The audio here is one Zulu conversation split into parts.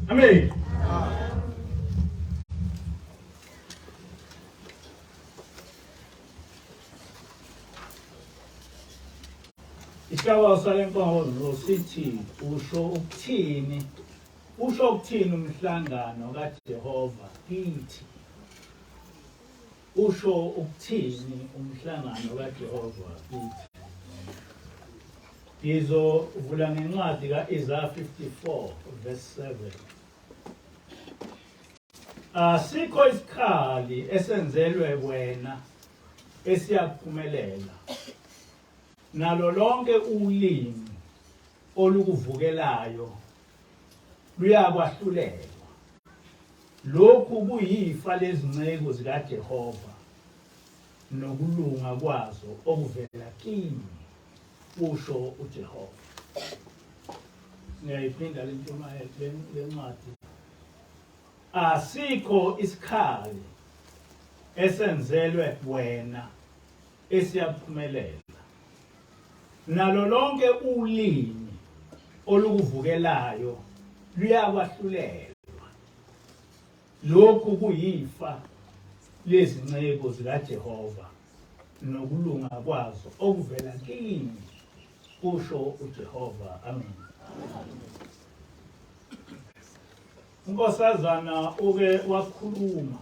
Amen. Isihloko sale nkonzo sithi usho ukuthini? Usho ukuthini umhlangano kaJehova kithi? Usho ukuthini umhlangano kaJehova kithi? Ngizovula ngencwadi ka-Isaya 54 verse 7. Asikho isikhali esenzelwe wena esiyakuphumelela nalo lonke ulimi olukuvukelayo luyakwahlulelwa. Lokhu kuyifa lezinceku zikaJehova nokulunga kwazo okuvela kimi, kusho uJehova. Ngiyayiphinda le ntshumayelo le ncwadi. Asikho isikhali esenzelwe wena esiyaphumelela. Nalo lonke ulimi olukuvukelayo luyakwahlulelwa. Lokhu kuyifa lezinceku zikaJehova nokulunga kwazo okuvela kimi, kusho uJehova. Amen. Unkosazana uke wakhuluma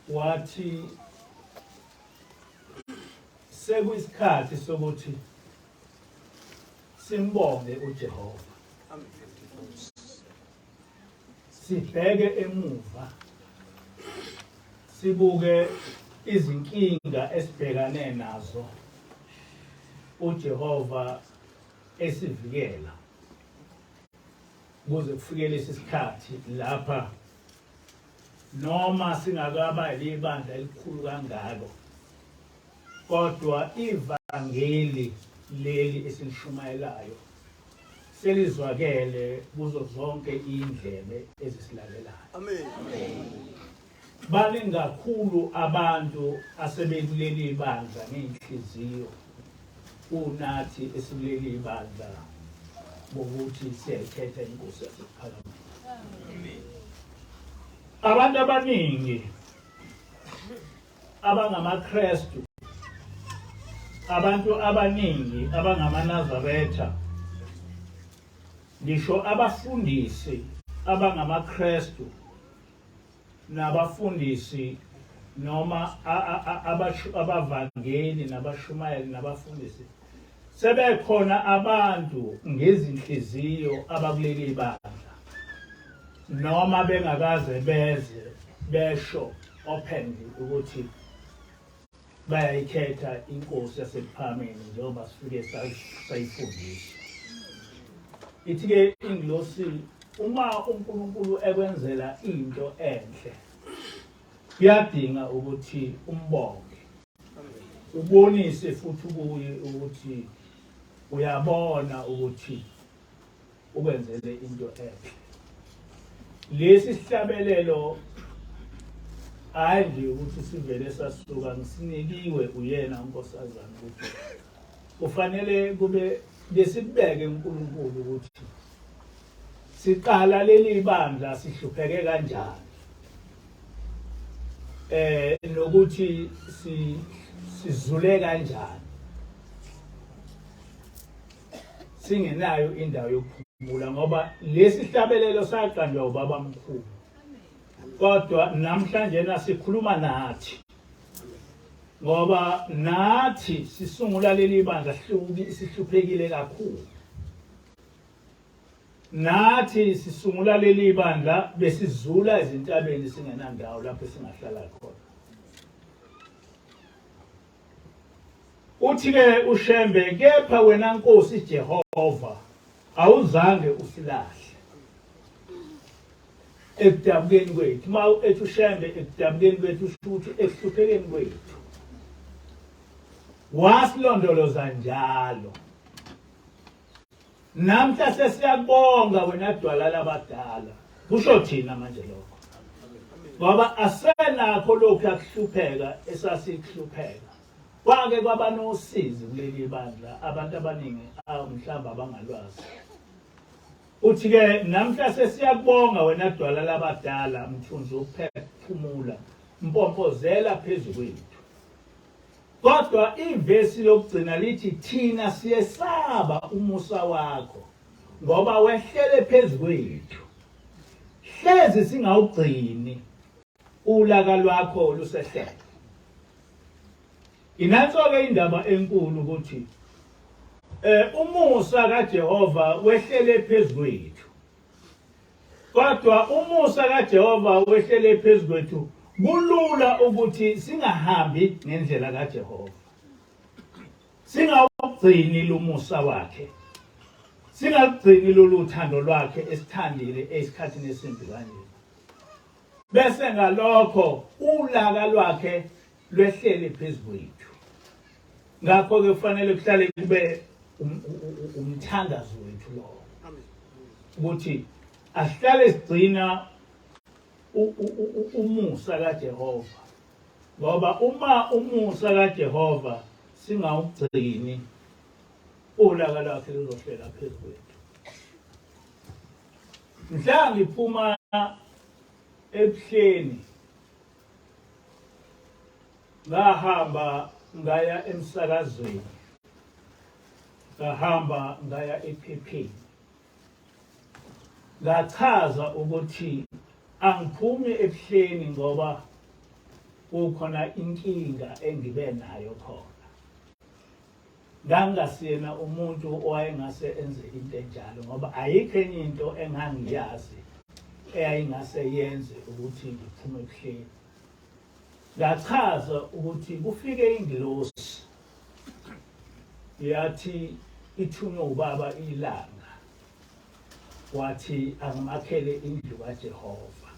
wathi sekuyisikhathi sokuthi simbonge uJehova sibheke emuva sibuke izinkinga esibhekane nazo uJehova esivikela kuze kufike lesi sikhathi lapha noma singakaba libandla elikhulu kangako kodwa ivangeli leli esilishumayelayo selizwakele kuzo zonke indlebe ezisilalelayo. Amen. Baningi kakhulu abantu asebekuleli bandla ngey'nhliziyo kunathi esikuleli bandla ngokuthi siyayikhetha inkosi yasekuphakameni. Abantu abaningi abangamaKristu, abantu abaningi abangamaNazaretha, ngisho abafundisi abangamaKristu nabafundisi noma abavangeli nabashumayeli nabafundisi sebekhona abantu ngezinhliziyo abakuleli bandla noma bengakaze beze besho openly ukuthi bayayikhetha inkosi yasekuphakameni njengoba sifike sayifundisa. Ithi-ke ingilosi uma uNkulunkulu ekwenzela into enhle kuyadinga ukuthi umbonge ubonise futhi kuye ukuthi uyabona ukuthi ukwenzele into enhle lesi sihlabelelo hayi nje ukuthi sivele sasuka ngisinikiwe uyena unkosazana ukuthi kufanele kube besibeke uNkulunkulu ukuthi siqala leli bandla sihlupheke kanjani eh nokuthi si sizule kanjani singenayo indawo yokuphumula ngoba lesi hlabelelo saqanjwa ubaba mkhulu kodwa namhlanje nasikhuluma nathi ngoba nathi sisungula leli bandla hluki sihluphekile kakhulu nathi sisungula leli bandla besizula ezintabeni singenandawo lapho singahlala khona Uthi-ke uShembe, kepha wena Nkosi Jehova awuzange usilahle ekudabukeni kwethu. Uma ethi uShembe ekudabukeni kwethu usho ukuthi ekuhluphekeni kwethu wasilondoloza njalo. Namhla sesiyakubonga wena dwala labadala. Kusho thina manje lokho. Ngoba asenakho lokhu yakuhlupheka esasikuhlupheka. Kwake kwaba nosizi kuleli bandla abantu abaningi mhlawumbe abangalwazi. Uthi ke namhla sesiyakubonga wena dwala labadala mthunzi wokuphumula mpompozela phezu kwethu. Kodwa ivesi lokugcina lithi thina siyesaba umusa wakho ngoba wehlele phezu kwethu. Hlezi singawugcini ulaka lwakho lusehlele. Inanso-ke indaba enkulu ukuthi umusa kaJehova wehlele phezu kwethu. Kodwa umusa kaJehova wehlele phezu kwethu kulula ukuthi singahambi ngendlela kaJehova. Singawugcini lumusa wakhe. Singagcini lolu thando lwakhe esithandile esikhathini esimbi kanje. Bese ngalokho ulaka lwakhe lwehlele phezu kwethu. Ngakho-ke kufanele kuhlale kube um, umthandazo wethu lowo ukuthi asihlale sigcina umusa kaJehova ngoba uma umusa kaJehova singawugcini ulaka lwakhe luzohlela phezu kwethu. Mhla ngiphuma ebuhleni ngahamba ngaya emsakazweni ngahamba ngaya ephepheni ngachaza ukuthi angiphumi ebuhleni ngoba kukhona inkinga engibe nayo khona ngangingasiyena umuntu owayengase enze into enjalo ngoba ayikho enye into engangiyazi eyayingase yenze ukuthi ngiphume ebuhleni ngachaza ukuthi kufike ingilosi yathi ithunywe ubaba ilanga wathi angimakhele indlu kaJehova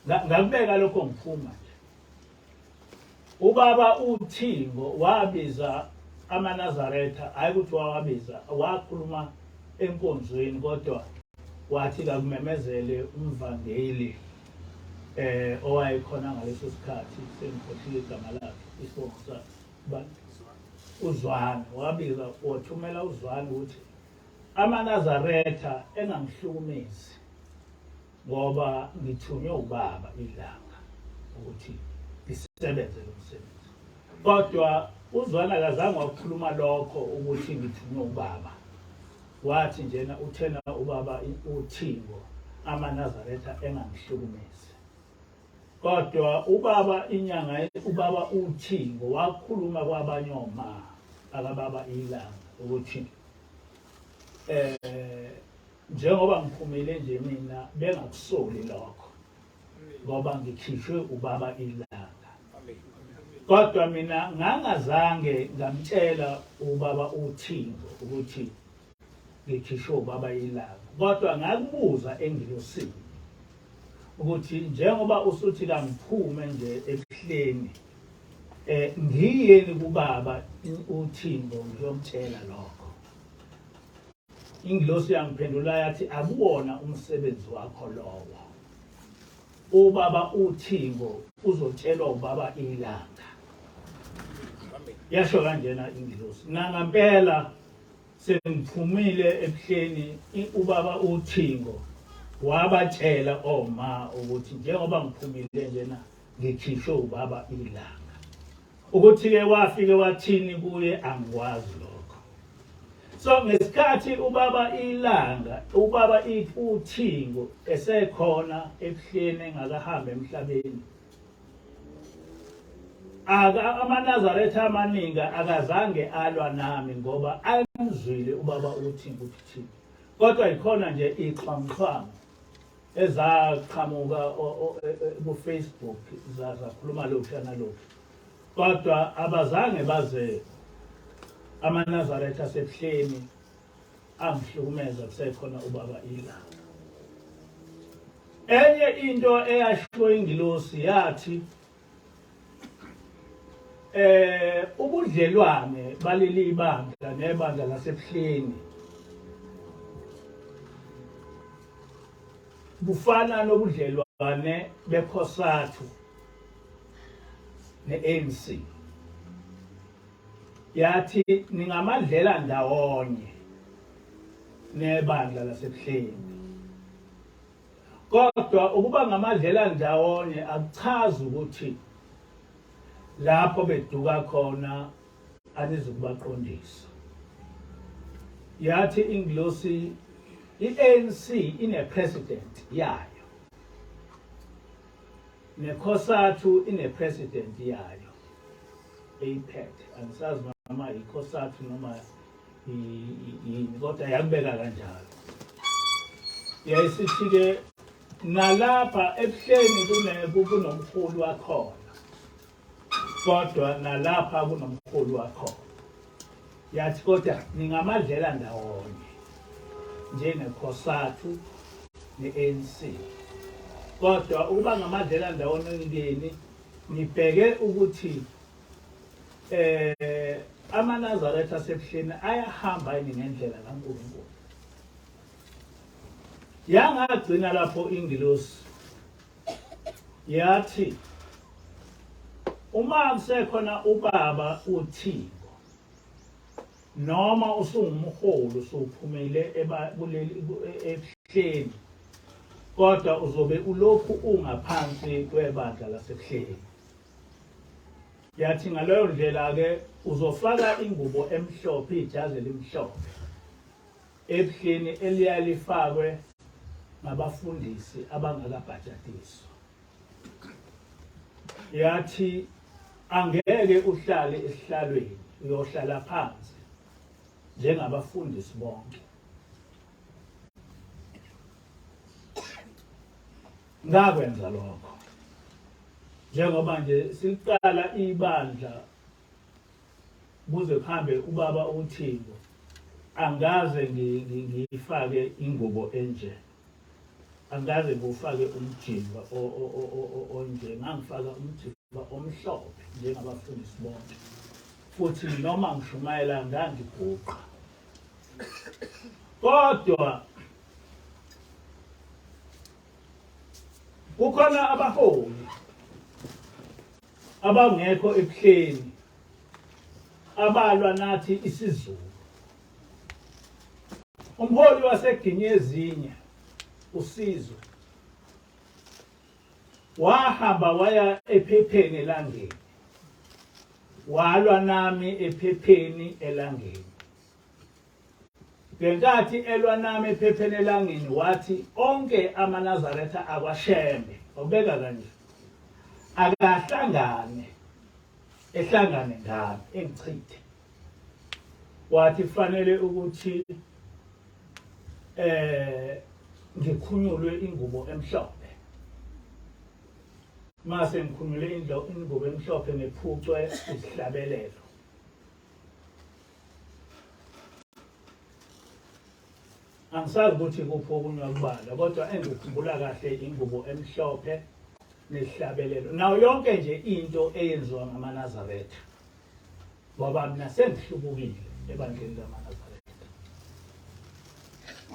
ngakubeka lokho ngiphuma nje Ubaba uThingo wabiza amaNazaretha, hhayi ukuthi wawabiza, wakhuluma enkonzweni kodwa wathi kakumemezele umvangeli eh owayekhona ngaleso sikhathi sengikhohliwe igama lakhe isibongo sakhe uZwane wabiza wathumela uZwane ukuthi amaNazaretha engangihlukumezi ngoba ngithunywe ubaba ilanga ukuthi ngisebenze lo msebenzi kodwa uzwana akazange wakhuluma lokho ukuthi ngithunywe ubaba wathi njena uthena ubaba uthingo amaNazaretha engangihlukumezi kodwa ubaba inyanga ubaba uthingo wakhuluma kwabanye oma akababa ilanga ukuthi eh Njengoba ngiphumile nje mina bengakusoli lokho ngoba ngikhishwe ubaba ilanga. Kodwa mina ngangazange ngamtshela ubaba uThingo ukuthi ngikhishwe ubaba ilanga. Kodwa ngakubuza engilosini ukuthi njengoba usuthi kangiphume nje ebuhleni eh ngiyeni kubaba uThingo ngiyomtshela lokho. Ingilosi yangiphendula yathi akuwona umsebenzi wakho lowo. Ubaba uThingo uzotshelwa ubaba ilanga. Yasho kanjena ingilosi. Nangampela sengiphumile ebuhleni ubaba uThingo wabatshela oma ukuthi njengoba ngiphumile njena ngikhishwe ubaba ilanga. Ukuthi-ke wafike wathini kuye angikwazi lokho. So ngesikhathi ubaba ilanga, ubaba uthingo esekhona ebuhleni engakahambi emhlabeni. Aka amaNazaretha amaningi akazange alwa nami ngoba ayemzwile ubaba uthingo ukuthi thini. Kodwa ikhona nje ixhwanguxhwangu ezaqhamuka e, e, ku-Facebook zakhuluma lokhu nalokhu kodwa abazange baze amaNazaretha asebuhleni angihlukumeza kusekhona ubaba ilanga enye into eyashiwo ingilosi yathi eh ubudlelwane baleli bandla nebandla lasebuhleni bufana nobudlelwane beCOSATU ne-ANC yathi ningamadlela ndawonye. nebandla lasebuhleni. Kodwa ukuba ngamadlela ndawonye akuchazi ukuthi lapho beduka khona anizukubaqondisa. Yathi ingilosi i-ANC ine-president yayo neCosatu ine-president yayo eyiphethe, angisazi noma iCosatu noma yini, kodwa yakubeka kanjalo. Yayisithi-ke nalapha ebuhleni kunomholi wakhona, kodwa nalapha kunomholi wakhona. Yathi kodwa ningamadlela ndawonye njengeCosatu ne-ANC, kodwa ukuba ngamadlela ndawonye kini nibheke ukuthi amaNazaretha asebuhleni ayahamba yini ngendlela kaNkulunkulu. Yangagcina lapho ingilosi yathi uma kusekhona ubaba uThingo noma usungumholi usuphumile kuleli ebuhleni kodwa uzobe ulokhu ungaphansi kwebandla lasebuhleni. Yathi ngaleyo ndlela-ke uzofaka ingubo emhlophe, ijazi elimhlophe ebuhleni eliyalifakwe ngabafundisi abangakabhajadiswa. Yathi angeke uhlale esihlalweni, uyohlala phansi njengabafundisi bonke. Ngakwenza lokho njengoba nje siqala ibandla kuze kuhambe ubaba uThingo, angaze ngiyifake ingubo enje, angaze ngiwufake umjimba onje, ngangifaka umjimba omhlophe njengabafundisi bonke, futhi noma ngishumayela ngangiguqa. Kodwa kukhona abaholi abangekho ebuhleni abalwa nathi isiZulu. Umholi waseGinyezinye uSizwe wahamba waya ephepheni elangeni, walwa nami ephepheni elangeni. Ngenkathi elwa nami ephepheni elangeni wathi onke amaNazaretha akwaShembe, wabeka kanje, akahlangane ehlangane ngami engichithe. Wathi kufanele ukuthi ngikhunyulwe ingubo emhlophe, mase ngikhunyule ingubo emhlophe ngephucwe izihlabelelo. Angisazi ukuthi kuphi okunye akubala, kodwa engikukhumbula kahle ingubo emhlophe nesihlabelelo nayo yonke nje into eyenziwa ngamaNazaretha, ngoba mina sengihlubukile ebandleni lamaNazaretha.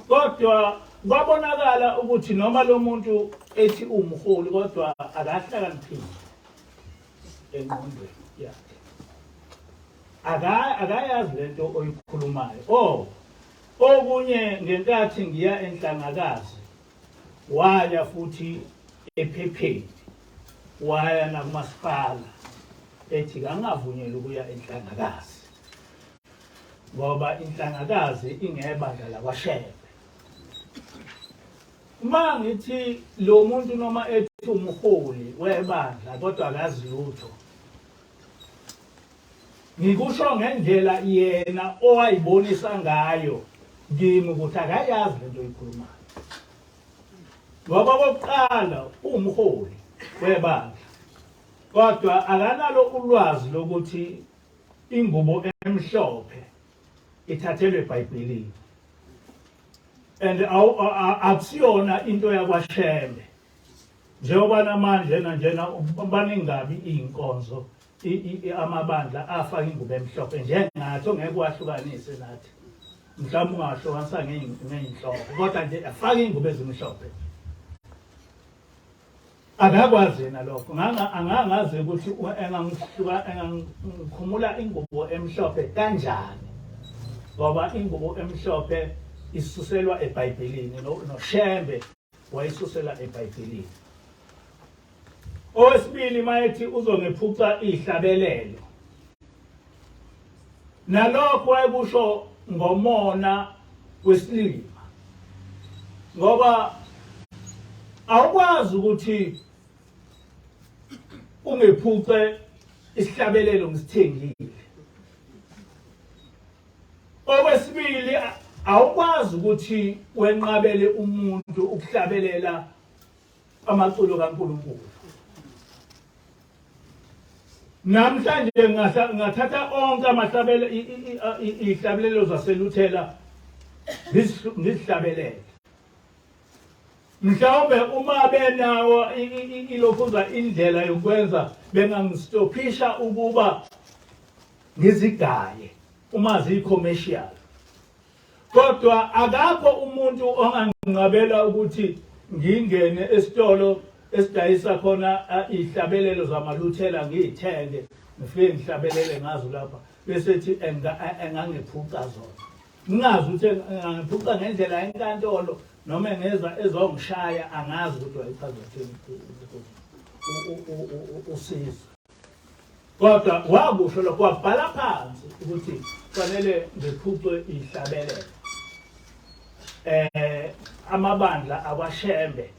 Kodwa kwabonakala ukuthi noma lo muntu ethi uwumholi kodwa akahlakaniphile engqondweni yakhe, akayazi lento oyikhulumayo. Oh, okunye ngenkathi ngiya enhlangakazi waya futhi ephepheni, waya nakumasipala ethi kangavunyelwa ukuya enhlangakazi ngoba inhlangakazi ingebandla lakwaShembe. Uma ngithi lo muntu noma ethi umholi webandla kodwa akazi lutho, ngikusho ngendlela yena owayibonisa ngayo kimi ukuthi akayazi lento oyikhulumayo, ngoba okokuqala uwumholi webandla kodwa akanalo ulwazi lokuthi ingubo emhlophe ithathelwe eBhayibhelini and akusiyona into yakwaShembe njengoba namanje nanjena baningi kabi iy'nkonzo amabandla afaka ingubo emhlophe njengathi ongeke wahlukanise nathi, mhlawumbe ungahlukanisa ngey'nhloko kodwa nje afake iy'ngubo ezimhlophe. Akakwazi yena lokho, angangazi ukuthi engangikhumula ingubo emhlophe kanjani, ngoba ingubo emhlophe isuselwa eBhayibhelini noShembe wayisusela eBhayibhelini. Owesibili mayethi uzongephuca ihlabelelo, nalokho wayekusho ngomona wesilima, ngoba awukwazi ukuthi ungephuce isihlabelelo ngisithengile. Okwesibili, awukwazi ukuthi wenqabele umuntu ukuhlabelela amaculo kaNkulunkulu. Namhlanje ngathatha onke amahlabele izihlabelelo zaseLuthela ngizihlabelele. Mhlawumbe uma benawo ilokhuza indlela yokwenza bengangistophisha ukuba ngizigaye uma ziyi-commercial, kodwa akakho umuntu onganginqabela ukuthi ngingene esitolo esidayisa khona izihlabelelo zamaLuthela ngiyithenge ngifike ngihlabelele ngazo lapha bese ethi engangephuca zona. Ngingazi ukuthi engangephuca ngendlela yenkantolo noma engeza ezongishaya, angazi ukuthi wayechaza ukuthini usizo. Kodwa wakusho lokho, wabhala phansi ukuthi fanele ngiphucwe ihlabelelo. Amabandla akwaShembe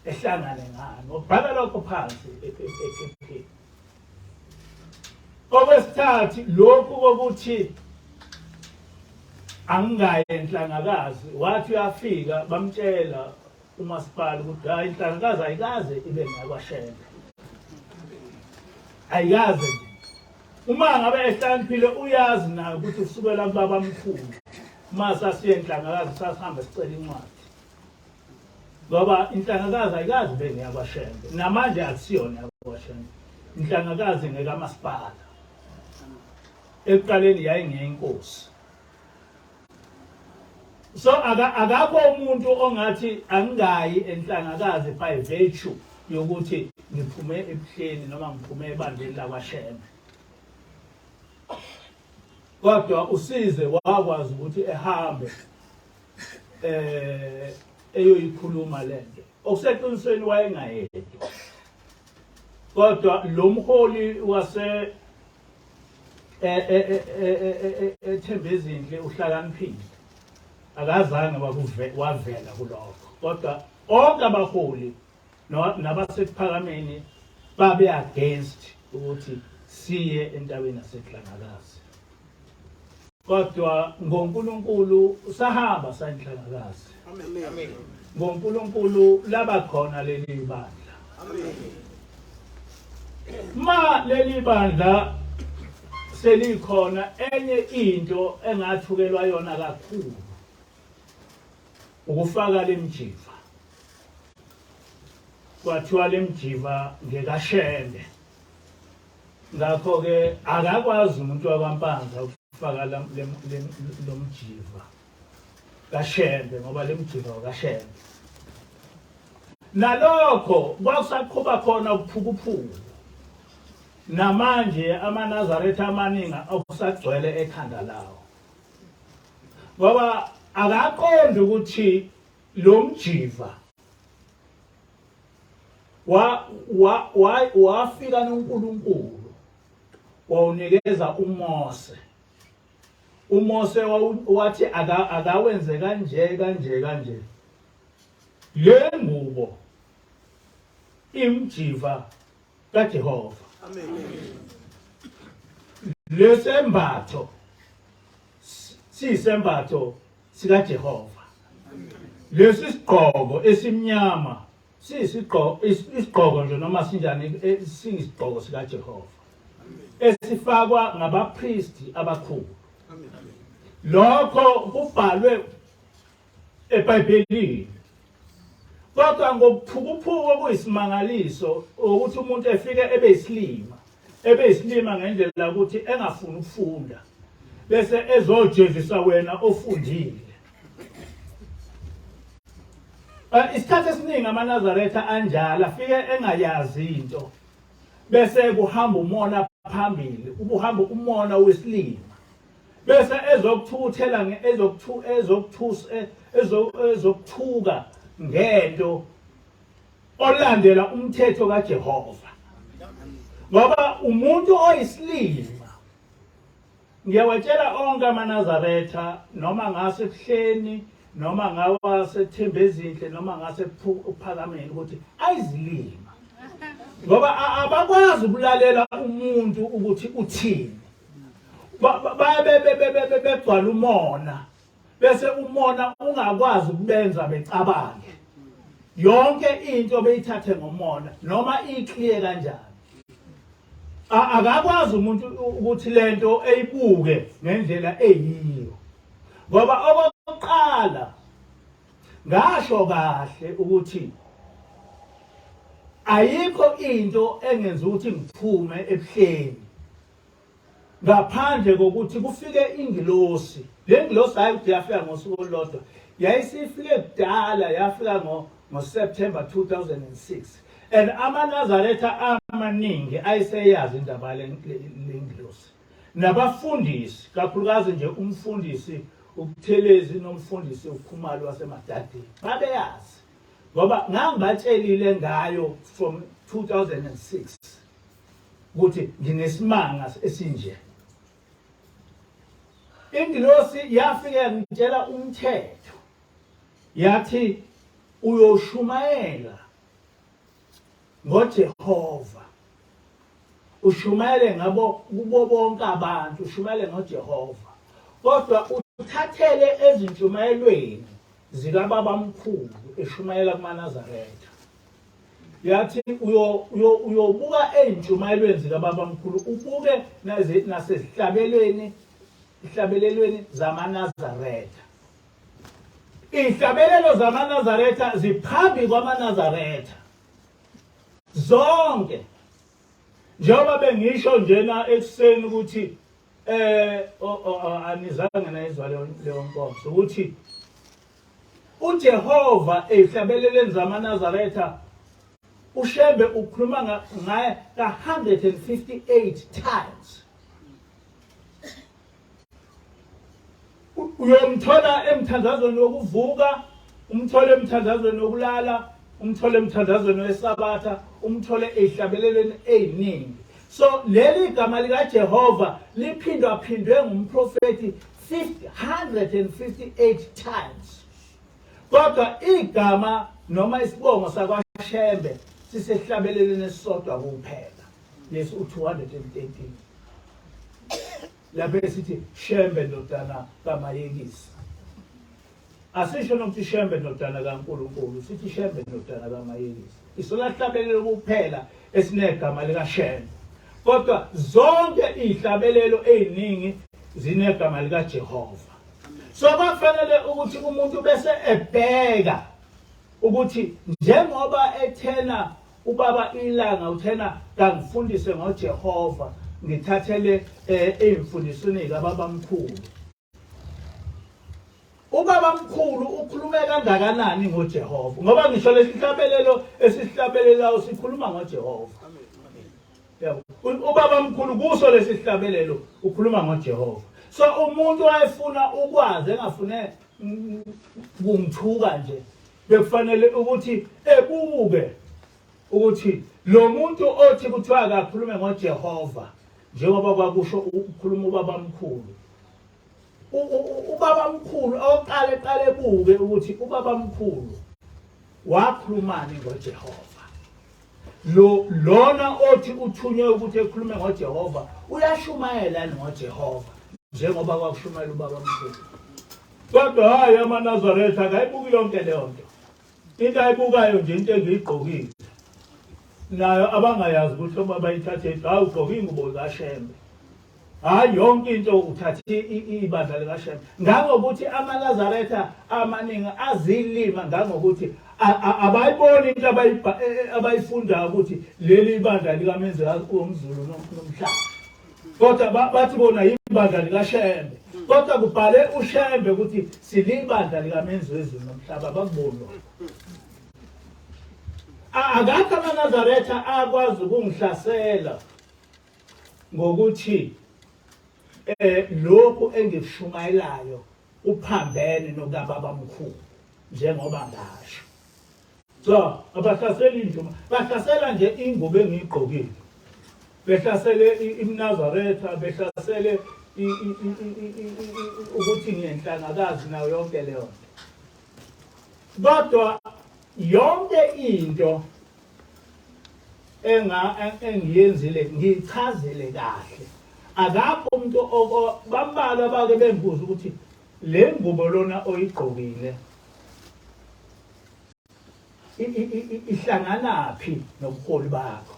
ehlangane ngani, wabhala lokho phansi ephepheni. Okwesithathu, lokhu kokuthi angingayi enhlangakazi, wathi uyafika bamtshela umasipala ukuthi hayi, inhlangakazi ayikaze ibe ngakwaShembe, ayikaze nje. Uma ngabe ehlakaniphile uyazi naye ukuthi usukela kubaba mkhulu uma sasiye enhlangakazi sasihamba sicela incwadi, ngoba inhlangakazi ayikaze ibe ngeyakwaShembe, namanje akusiyona yakwaShembe. Inhlangakazi ngekamasipala, ekuqaleni yayingeyinkosi. So akakho umuntu ongathi angingayi enhlangakazi by virtue yokuthi ngiphume ebuhleni noma ngiphume ebandleni lakwaShembe. Kodwa usize wakwazi ukuthi ehambe eyoyikhuluma lento. Okuseqinisweni wayengayedwa, kodwa lo mholi wase eThembezinhle uhlakaniphile, akazange wavela kulokho, kodwa onke abaholi nabasekuphakameni babe against ukuthi siye entabeni yaseNhlangakazi, kodwa ngoNkulunkulu sahamba sayiNhlangakazi. Amen. NgoNkulunkulu laba khona leli bandla. Amen. Ma leli bandla selikhona, enye into engathukelwa yona kakhulu ukufaka lemjiva. Kwathiwa lemjiva ngekaShembe, ngakho-ke akakwazi umuntu wakwaMpanza ukufaka lo mjiva kaShembe, ngoba lemjiva wakaShembe. Nalokho kwakusaqhuba khona ubuphukuphuku. Namanje amaNazaretha amaningi okusagcwele ekhanda lawo, ngoba akaqondi ukuthi lo mjiva wafika noNkulunkulu wawunikeza uMose. uMose wathi akawenze kanje kanje kanje. Le ngubo imjiva kaJehova. Amen. Lesembatho siyisembatho sikaJehova. Lesi sigqoko esimnyama siyisigqoko, isigqoko nje noma sinjani, siyisigqoko sikaJehova esifakwa ngabapristi abakhulu. Lokho kubhalwe eBhayibhelini. Kodwa ngokuphukuphuka okuyisimangaliso ukuthi umuntu efike ebe yisilima, ebe yisilima ngendlela ukuthi engafuni ukufunda, bese ezojezisa wena ofundile. Isikhathi esiningi amaNazaretha anjalo afike engayazi into, bese kuhamba umona phambili, ubuhamba umona wesilima. Bese ezokuthukuthela ezokuthu ezokuthusa ezokuthuka ngento olandela umthetho kaJehova. Ngoba umuntu oyisilima ngiyawatshela onke amaNazaretha noma ngase kuhleni noma ngawasethembezinhle noma ngase kuphakameni ukuthi ayizilima ngoba abakwazi ukulalela umuntu ukuthi uthini baye begcwala umona bese umona ungakwazi ukubenza becabange yonke into beyithathe ngomona noma iclear kanjani akakwazi umuntu ukuthi lento eyibuke ngendlela eyiyo ngoba okokuqala ngasho kahle ukuthi ayikho into engenza ukuthi ngiphume ebuhleni ngaphandle kokuthi kufike ingilosi le ngilosi hayi ukuthi yafika ngosuku olulodwa yayisifike kudala yafika ngo-September 2006 and amaNazaretha amaningi ayeseyazi indaba le ngilosi nabafundisi kakhulukazi nje umfundisi uButhelezi nomfundisi uKhumalo waseMadadeni babeyazi ngoba ngangibatshelile ngayo from 2006 ukuthi nginesimanga esinje ingilosi yafike yangitshela umthetho yathi uyoshumayela ngoJehova ushumayele ngabo kubo bonke abantu ushumayele ngoJehova kodwa uthathele ezintshumayelweni zikababamkhulu eshumayela kumaNazaretha yathi uyobuka ey'ntshumayelweni zikababamkhulu ubuke nasezihlabelweni ihlabelelweni zamanazaretha Izihlabelelo zamaNazaretha ziphambi kwamaNazaretha zonke njengoba bengisho njena ekuseni ukuthi eh anizange nayizwa leyo nkonzo ukuthi uJehova ezihlabelelweni zamaNazaretha uShembe ukhuluma ngaye ka-158 times uyomthola emthandazweni wokuvuka umthole emthandazweni wokulala umthole emthandazweni wesabatha umthole ezihlabelelweni eziningi so leli gama likaJehova liphindwa phindwe ngumprofeti 158 times kodwa igama noma isibongo sakwaShembe sisehlabelelweni esisodwa kuphela lesi u-213 lapho esithi Shembe ndodana kaMayekisa asisho nokuthi Shembe ndodana kaNkulunkulu sithi Shembe ndodana kaMayekisa isona sihlabelelo kuphela esinegama likaShembe kodwa zonke izihlabelelo eziningi zinegama likaJehova so kwakufanele ukuthi umuntu bese ebheka ukuthi njengoba ethena Ubaba ilanga uthena kangifundise ngoJehova ngithathele eh, ey'mfundisweni kababamkhulu. Ubabamkhulu ukhulume kangakanani ngoJehova? Ngoba ngisho lesihlabelelo esihlabelelayo sikhuluma ngoJehova. Yabo. Ubabamkhulu kuso lesihlabelelo ukhuluma ngoJehova. So umuntu wayefuna ukwazi engafune kungithuka nje bekufanele ukuthi ebuke ukuthi lo muntu othi kuthiwa akakhulume ngoJehova njengoba kwakusho ukukhuluma ubabamkhulu ubabamkhulu oqale qale ebuke ukuthi ubabamkhulu wakhulumani ngoJehova lo lona othi uthunywe ukuthi ekhulume ngoJehova uyashumayela ngoJehova njengoba kwakushumayela ubabamkhulu Kodwa hhayi amaNazaretha akayibuki yonke leyo nto. Into ayibukayo nje into engiyigqokile. Nayo abangayazi ukuthi uma bayithathe hayi ugqoke ingubo zikaShembe. Hayi yonke into uthathe ibandla likaShembe. Ngangokuthi amaNazaretha amaningi azilima ngangokuthi abayiboni into e, e, abayifundayo ukuthi leli ibandla likamenzi womzulu nomhlaba. Kodwa bathi bona ibandla likaShembe. Kodwa kubhale uShembe ukuthi silibandla likamenzi wezulu nomhlaba bakuboni lokho. Akakho amaNazaretha akwazi ukungihlasela ngokuthi Lokhu engikushumayelayo kuphambene nokababa mkhulu njengoba ngasho. Cha, abahlaseli nje, bahlasela nje ingubo engiyigqokile. Behlasele iMnazaretha, behlasele ukuthi ngiyenhlangakazi nayo yonke leyo nto. Kodwa yonke into enga engiyenzile ngiyichazile kahle. Akakho umuntu bambalwa bake bengibuza ukuthi le ngubo lona oyigqokile ihlanganaphi nobuholi bakho.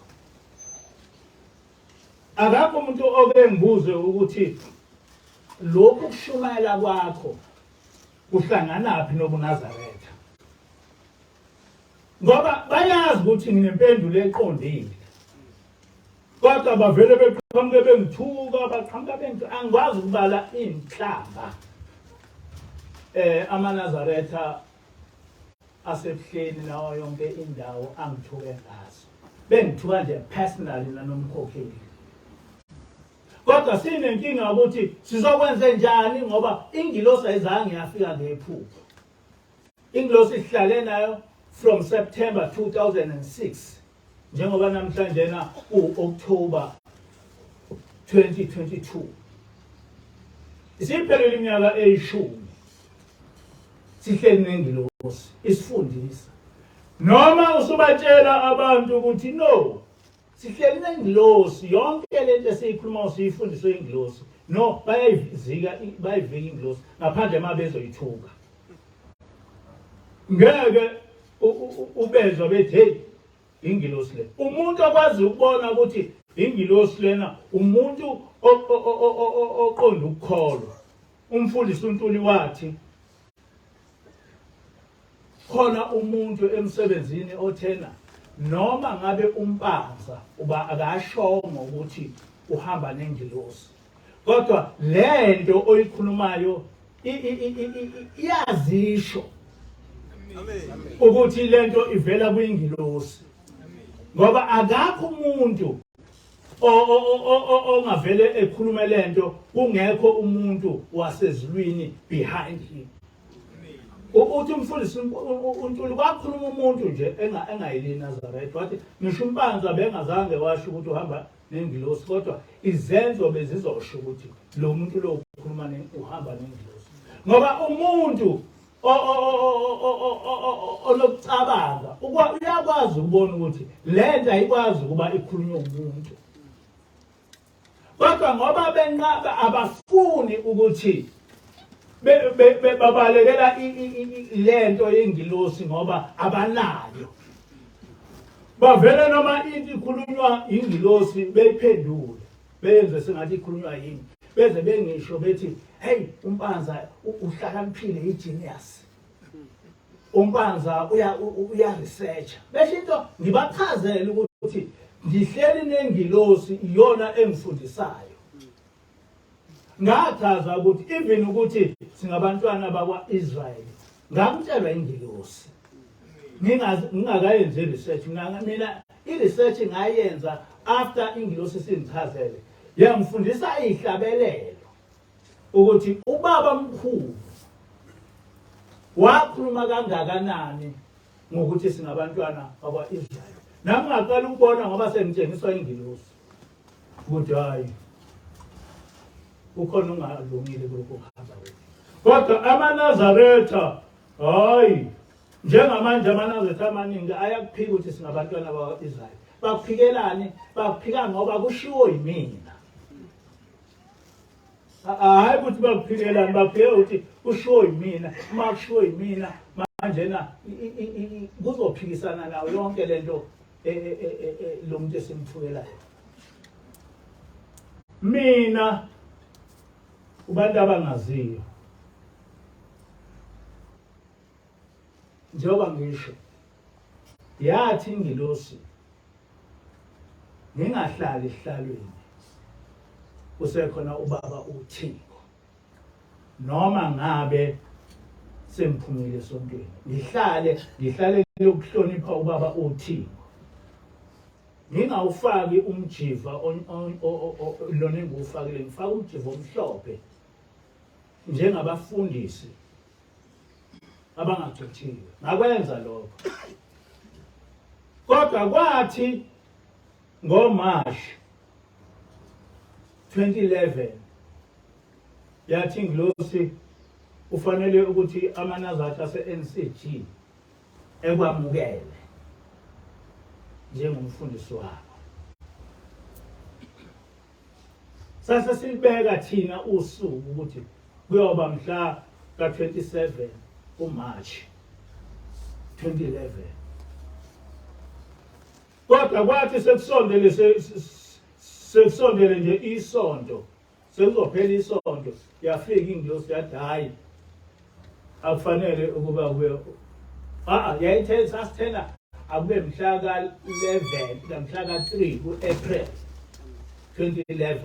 Akakho umuntu oke ngibuze ukuthi lokhu kushumayela kwakho kuhlanganaphi nobuNazaretha, ngoba bayazi ukuthi nginempendulo eqondile, kodwa bavele beqhamuke bengithuka, baqhamuka bengithuka. Angikwazi ukubala iy'nhlamba amaNazaretha asebuhleni nawo yonke indawo angithuke ngazo, bengithuka nje personally nanomkhokheli. Kodwa sinenkinga ukuthi sizokwenze njani ngoba ingilosi ayizange yafika ngephupho. Ingilosi ihlale nayo from September 2006, njengoba namhlanje na u-October 2022, isiphelile iminyaka eyishumi sihleli nengilosi isifundisa. Noma usubatshela abantu ukuthi no, sihleli nengilosi, yonke lento esiyikhuluma siyifundiswe ingilosi, no, bayayizika, bayivika ingilosi ngaphandle uma bezoyithuka. Ngeke ubezwa bethi hey, ingilosi le. Umuntu okwazi ukubona ukuthi ingilosi lena umuntu oqonda ukukholwa. Umfundisi uNtuli wathi khona umuntu emsebenzini othena noma ngabe umpanza uba akashongo ukuthi uhamba nengilosi, kodwa lento oyikhulumayo iyazisho ukuthi lento ivela kwingilosi, ngoba akakho umuntu ongavele ekhulume lento kungekho umuntu wasezulwini behind him. Uthi umfundisi uNtuli kwakhuluma umuntu nje engayili Nazareth, wathi ngisho umpanza bengazange washo ukuthi uhamba nengilosi, kodwa izenzo bezizosho ukuthi lo muntu lo ukhuluma uhamba nengilosi, ngoba umuntu onokucabanga uyakwazi ukubona ukuthi le nto ayikwazi ukuba ikhulunywe umuntu. Kodwa ngoba benqaba, abafuni ukuthi babalekela lento yengilosi ngoba abanayo, bavele noma into ikhulunywa ingilosi beyiphendule benze sengathi ikhulunywa yini, beze bengisho bethi hey, umpanza uhlakaniphile, i-genius, umpanza uya research. Besho into ngibachazele ukuthi ngihleli nengilosi, iyona engifundisayo. Ngachaza ukuthi even ukuthi singabantwana bakwa-Israyeli ngakutshelwa ingilosi, ngingakayenzi research. Mina i-research ngayenza after ingilosi singichazele, yangifundisa ihlabelelo ukuthi ubaba mkhulu wakhuluma kangakanani ngokuthi singabantwana bakwa-Israyeli. Nami ngaqala ukubona ngoba sengitshengiswa ingilosi ukuthi hayi, kukhona ungalungile kulokhu kuhamba kwethu. Kodwa amaNazaretha, hayi, njengamanje amaNazaretha amaningi ayakuphika ukuthi singabantwana bakwa-Israyeli. Bakuphikelani? Bakuphika ngoba kushiwo yimina. Hhayi ukuthi bakuphikelani, baphike ukuthi kushiwo yimina. Uma kushiwo yimina manjena kuzophikisana nayo yonke lento lo muntu esimthukelayo. Mina kubantu abangaziyo, njengoba ngisho, yathi ingilosi ngingahlali esihlalweni kusekhona ubaba uThingo, noma ngabe sengiphumile esontweni, ngihlale ukuhlonipha ubaba uThingo. Ngingawufaki umjiva lona engiwufakile, ngifaka umjiva omhlophe njengabafundisi abangagcothiwe. Ngakwenza lokho. Kodwa kwathi ngoMarch 2011 yathi ingilosi kufanele ukuthi amaNazaretha ase-NCG ekwamukele njengomfundisi wabo. Sase silibeka thina usuku ukuthi kuyoba mhla ka-27 kuMarch 2011. Kodwa kwathi sekusondele sekusondele nje isonto sekuzophela isonto yafika ingilosi yathi hhayi akufanele ukuba kube a yayithe sasithena akube mhla ka-11 mhla ka-3 ku-April 2011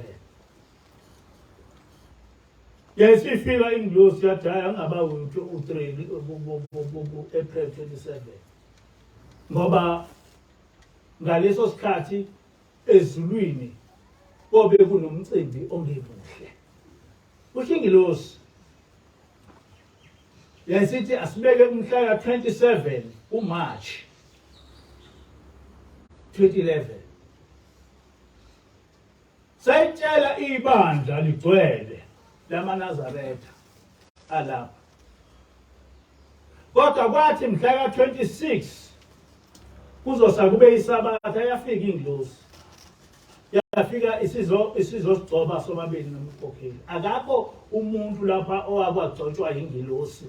yayisifika ingilosi yathi hhayi angaba u-3 ku-April 27 ngoba ngaleso sikhathi ezulwini kobe kunomcimbi ongemuhle. Kusho ingilosi yayisithi asibeke umhla ka-27 kuMarch 2011. Sayitshela ibandla ligcwele lamaNazaretha alapha. Kodwa kwathi mhla ka-26 kuzosa kube isabatha yafika ingilosi yafika isizo isizosigcoba sobabili nomkhokheli. Akakho umuntu lapha owakwagcotshwa ingilosi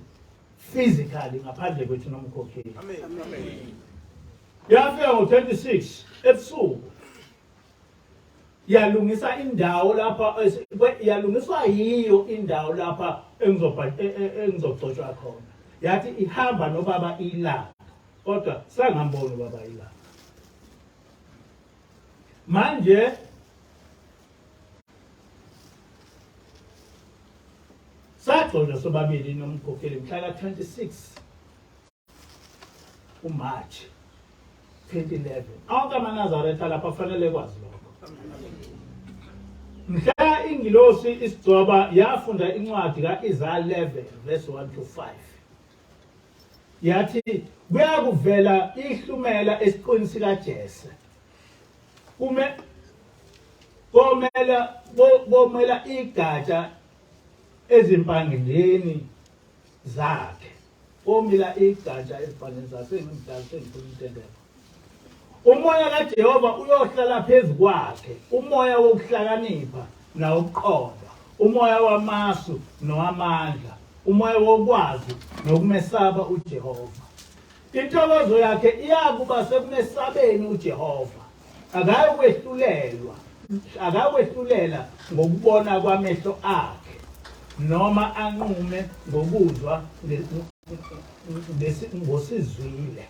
physically ngaphandle kwethu nomkhokheli. Amen. Yafika ngo-26 ebusuku yalungisa indawo lapha yalungiswa yiyo indawo lapha engizogcotshwa khona yathi ihamba nobaba ilanga kodwa sangambona ubaba ilanga manje sagcotshwa sobabili nomkhokheli mhla ka-26 uMarch 2011. Onke amaNazaretha lapha afanele kwazi lokho. Mhla ingilosi isigcoba yafunda incwadi ka-Isaya 11 verse 1 to 5. Yathi kuyakuvela ihlumela esiqwini sikaJese. Kume komela komela igatsha ezimpangeni zakhe. Komila igatsha ezibhaleni zasengimdala sengifuna intendeko. Umoya kaJehova uyohlala phezu kwakhe, umoya wokuhlakanipha nawokuqonda, umoya wamasu nowamandla, umoya wokwazi nokumesaba uJehova. Intokozo yakhe iyakuba sekumesabeni uJehova. Akayokwehlulelwa, akakwehlulela ngokubona kwamehlo akhe noma anqume ngokuzwa ngosizwile.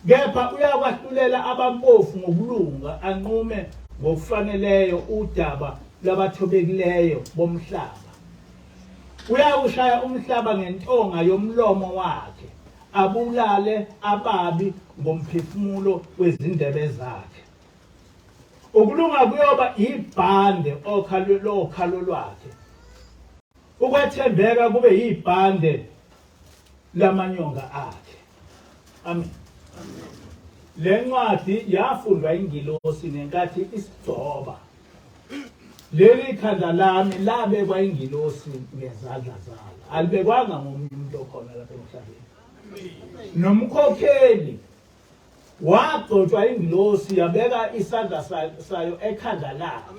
Kepha uyakwahlulela abampofu ngokulunga, anqume ngokufaneleyo udaba lwabathobekileyo bomhlaba. Uyakushaya umhlaba ngentonga yomlomo wakhe, abulale ababi ngomphefumulo wezindebe zakhe. Ukulunga kuyoba ibhande okhalo lokhalo lwakhe. Ukwethembeka kube yibhande lamanyonga akhe. Amen. Le ncwadi yafundwa ingilosi ngenkathi isigcoba. Leli khanda lami labekwa ingilosi ngezandla zalo. Alibekwanga ngomunye umuntu okhona lapha emhlabeni. Nomkhokheli wagcotshwa ingilosi yabeka isandla sayo ekhanda lakhe.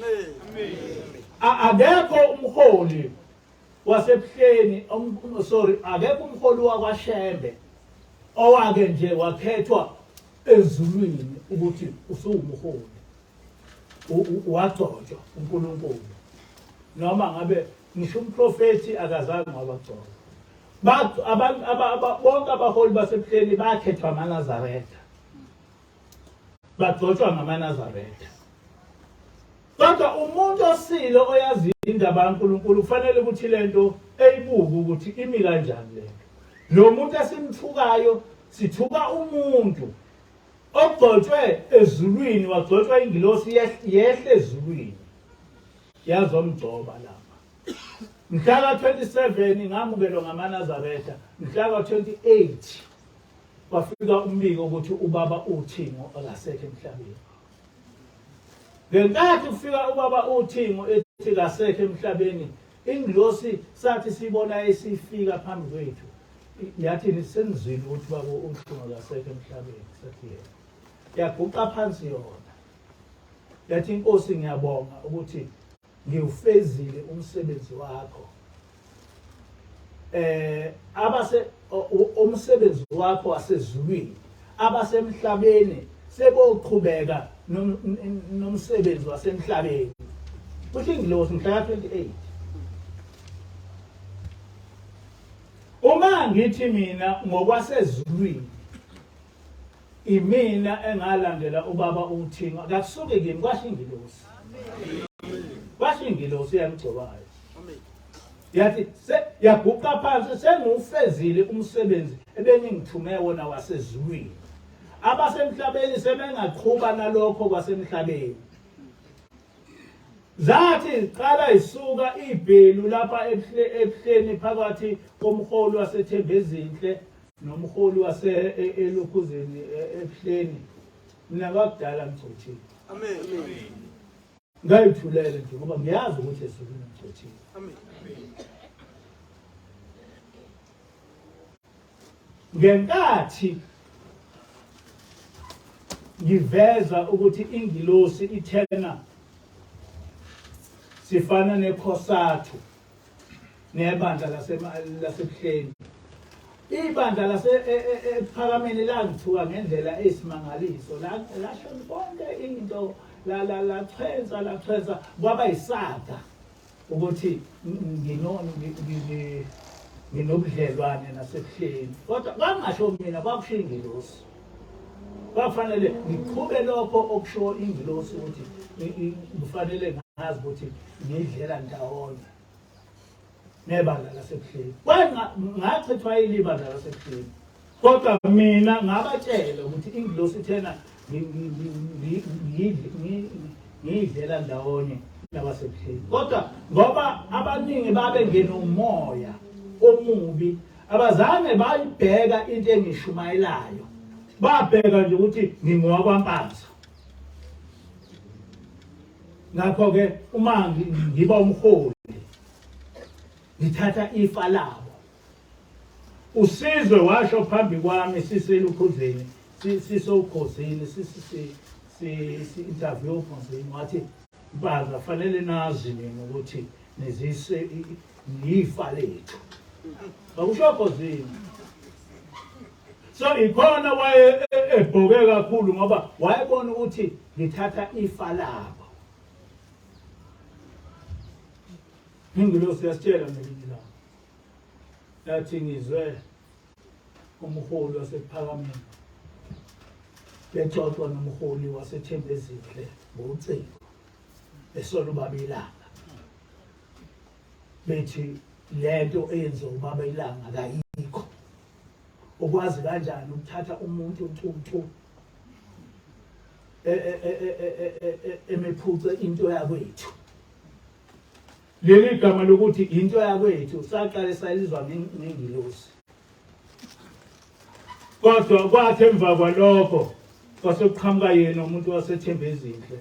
Akekho umholi wasebuhleni sorry akekho umholi wakwaShembe owake nje wakhethwa ezulwini ukuthi usuwumholi wagcotshwa uNkulunkulu noma ngabe ngisho umprofethi akazange wabagcoba abantu bonke abaholi basebuhleni bakhethwa amaNazaretha bagcotshwa ngamaNazaretha kodwa umuntu osile oyazi indaba kaNkulunkulu kufanele ukuthi lento eyibuke ukuthi imi kanjani lento lo muntu esimthukayo sithuka umuntu. Ogcotshwe ezulwini wagcotshwa ingilosi yehle ezulwini yazomgcoba lapha. Mhla ka-27 ngamukelwa ngamaNazaretha, mhla ka-28 kwafika umbiko ukuthi ubaba uThingo akasekho emhlabeni. Ngenkathi kufika ubaba uThingo ethi kasekho emhlabeni, ingilosi sathi sibona esifika phambi kwethu yathi senizwile ukuthi baba uThingo akasekho emhlabeni, sathi yebo. Yaguqa phansi yona yathi inkosi ngiyabonga ukuthi ngiwufezile umsebenzi wakho eh abase umsebenzi wakho wasezulwini abasemhlabeni seboqhubeka nomsebenzi wasemhlabeni kusho ingilosi mhla ka-28 uma ngithi mina ngokwasezulwini imina engalandela ubaba uThingo akakusuke kimi kwasho ingilosi kwasho ingilosi yamgcobayo yathi yaguqa phansi sengiwufezile umsebenzi ebengingithume wona wasezulwini abasemhlabeni sebengaqhuba nalokho kwasemhlabeni zathi ziqala isuka ibhelu lapha ebuhleni phakathi komholi waseThembezinhle nomholi wase e, elokhuzeni e, ebuhleni mina kwakudala ngigcotshile amen ngayithulele nje ngoba ngiyazi ukuthi ezulwini ngigcotshile amen ngenkathi ngiveza ukuthi ingilosi ithena sifana nekhosathu nebandla lasebuhleni ibandla lase e, e, e, ekuphakameni langithuka ngendlela eyisimangaliso lasho konke into lachwensa lachwensa kwaba yisaga ukuthi nginobudlelwane nasebuhleni kodwa kwangasho mina kwakusho ingilosi kwafanele ngiqhube lokho okushiwo ingilosi ukuthi kufanele ngazi ukuthi ngidlela ndawonye nebandla lasebuhleni ngachithwa ilibandla lasebuhleni kodwa mina ngabatshela ukuthi ingilosi ithena ngiyidlela ndawonye nabasebuhleni kodwa ngoba abaningi babe ngenomoya omubi abazange bayibheka into engishumayelayo babheka nje ukuthi ngingowakwaMpanza ngakho-ke uma ngiba umholi ngithatha ifa labo usizwe washo phambi kwami siselukhuzeni sisokhozini si-interview okhozini wathi mpanza fanele nazi nina ukuthi nizise yifa lethu akusho khozini so ikhona waye e, ebhoke kakhulu ngoba wayebona ukuthi ngithatha ifa labo ingilosi yasitshela ngelinye ilanga yathi ngizwe umholi wasekuphakameni bexoxwa nomholi wasethembezinhle ngocingo esola ubaba ilanga bethi lento eyenziwa ubaba ilanga kayikho ukwazi kanjani ukuthatha umuntu ntuthu e, e, e, emephuce into yakwethu leli gama lokuthi into yakwethu saqale salizwa ngengilosi kodwa kwathi emva kwalokho kwase kuqhamuka yena umuntu wasethembezinhle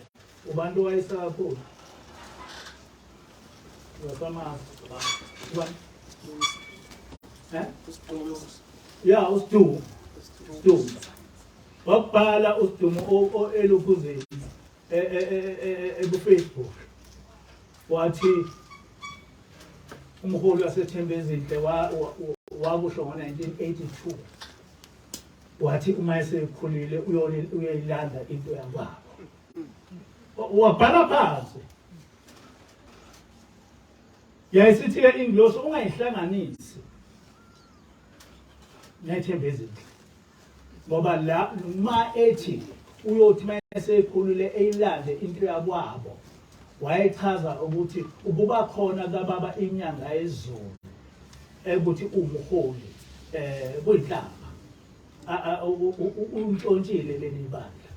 ubantu wayesakakhulu Wasamazi. Ubani? Eh? Ya uSidumo. Sidumo. Wakubhala uSidumo elokhuzeni e, e, e, eku-Facebook. Wathi umholi waseThembezinhle wakusho ngo-1982 wathi uma esekhulile uyoyilanda into yakwabo. Wabhala phansi. Yayisithi-ke ingilosi ungayihlanganisi nethemba ezinhle ngoba la uma ethi uyothi uma eseyikhulule eyilande into yakwabo wayechaza ukuthi ukuba khona kababa inyanga yezulu ekuthi umuholi eh kuyinhlamba Untshontshile leli bandla.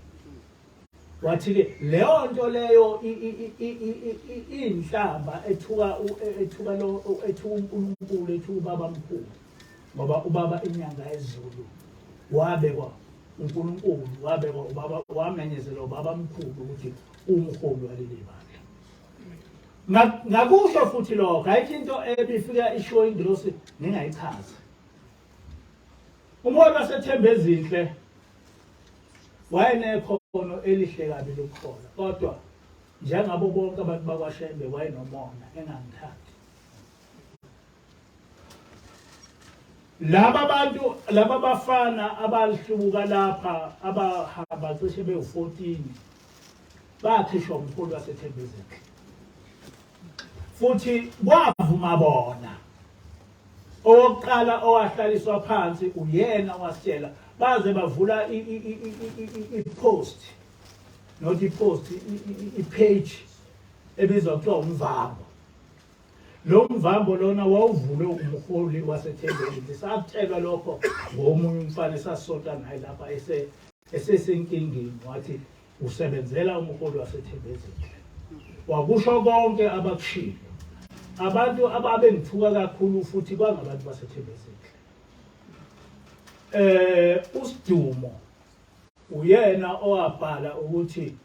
Wathi-ke leyo nto leyo inhlamba ethuka ethuka lo ethuka uNkulunkulu, ethuka ubaba mkhulu, ngoba ubaba inyanga ezulu wabekwa uNkulunkulu, wabekwa ubaba, wamenyezelwa ubaba mkhulu ukuthi umholi waleli bandla. Ngakusho futhi lokho, ayikho into ebifika ishiwo ingilosi ngingayichazi. Umholi waseThembezinhle wayenekhono elihle kabi lokuhola, kodwa njengabo bonke abantu bakwaShembe wayenomona engangithandi. Laba bantu, laba bafana abahlubuka lapha abahamba cishe bewu-14 bakhishwa umholi waseThembezinhle, futhi kwavuma bona. Owokuqala owahlaliswa phansi uyena owasitshela, baze bavula i-post, not i-post, i-page ebizwa kuthiwa umvambo. Lo mvambo lona wawuvulwe umholi waseThembeni. Sakutshelwa lokho ngomunye umfana esasonta naye lapha esesenkingeni, wathi usebenzela umholi waseThembezinhle. Wakusho konke abakushilo. Abantu ababengithuka kakhulu futhi kwangabantu baseThembezinhle. Usidumo uyena owabhala ukuthi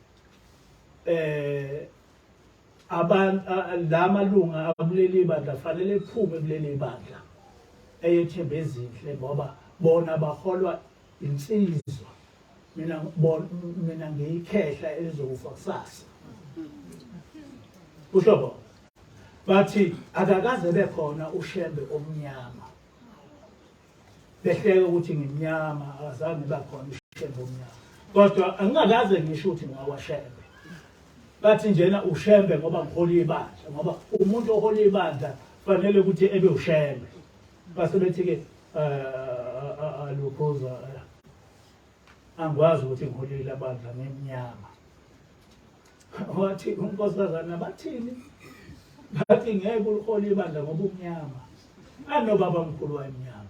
abantu la malunga akuleli bandla fanele ephume kuleli bandla eyeThembezinhle ngoba bona baholwa insizwa, mina mina ngiyikhehla elizokufa kusasa. Kusho bona bathi akakaze bekhona uShembe omnyama, behleka ukuthi ngimnyama, akazange bakhona uShembe omnyama, kodwa angingakaze ngisho ukuthi ngingakwaShembe. Bathi njena uShembe ngoba ngihola ibandla, ngoba umuntu ohola ibandla fanele ukuthi ebe uShembe. Base bethi-ke alukhuza, angikwazi ukuthi ngiholile abandla ngemnyama. Wathi unkosazana bathini? Bathi ngeke ulihole ibandla ngoba umnyama. Anobaba mkhulu wayemnyama.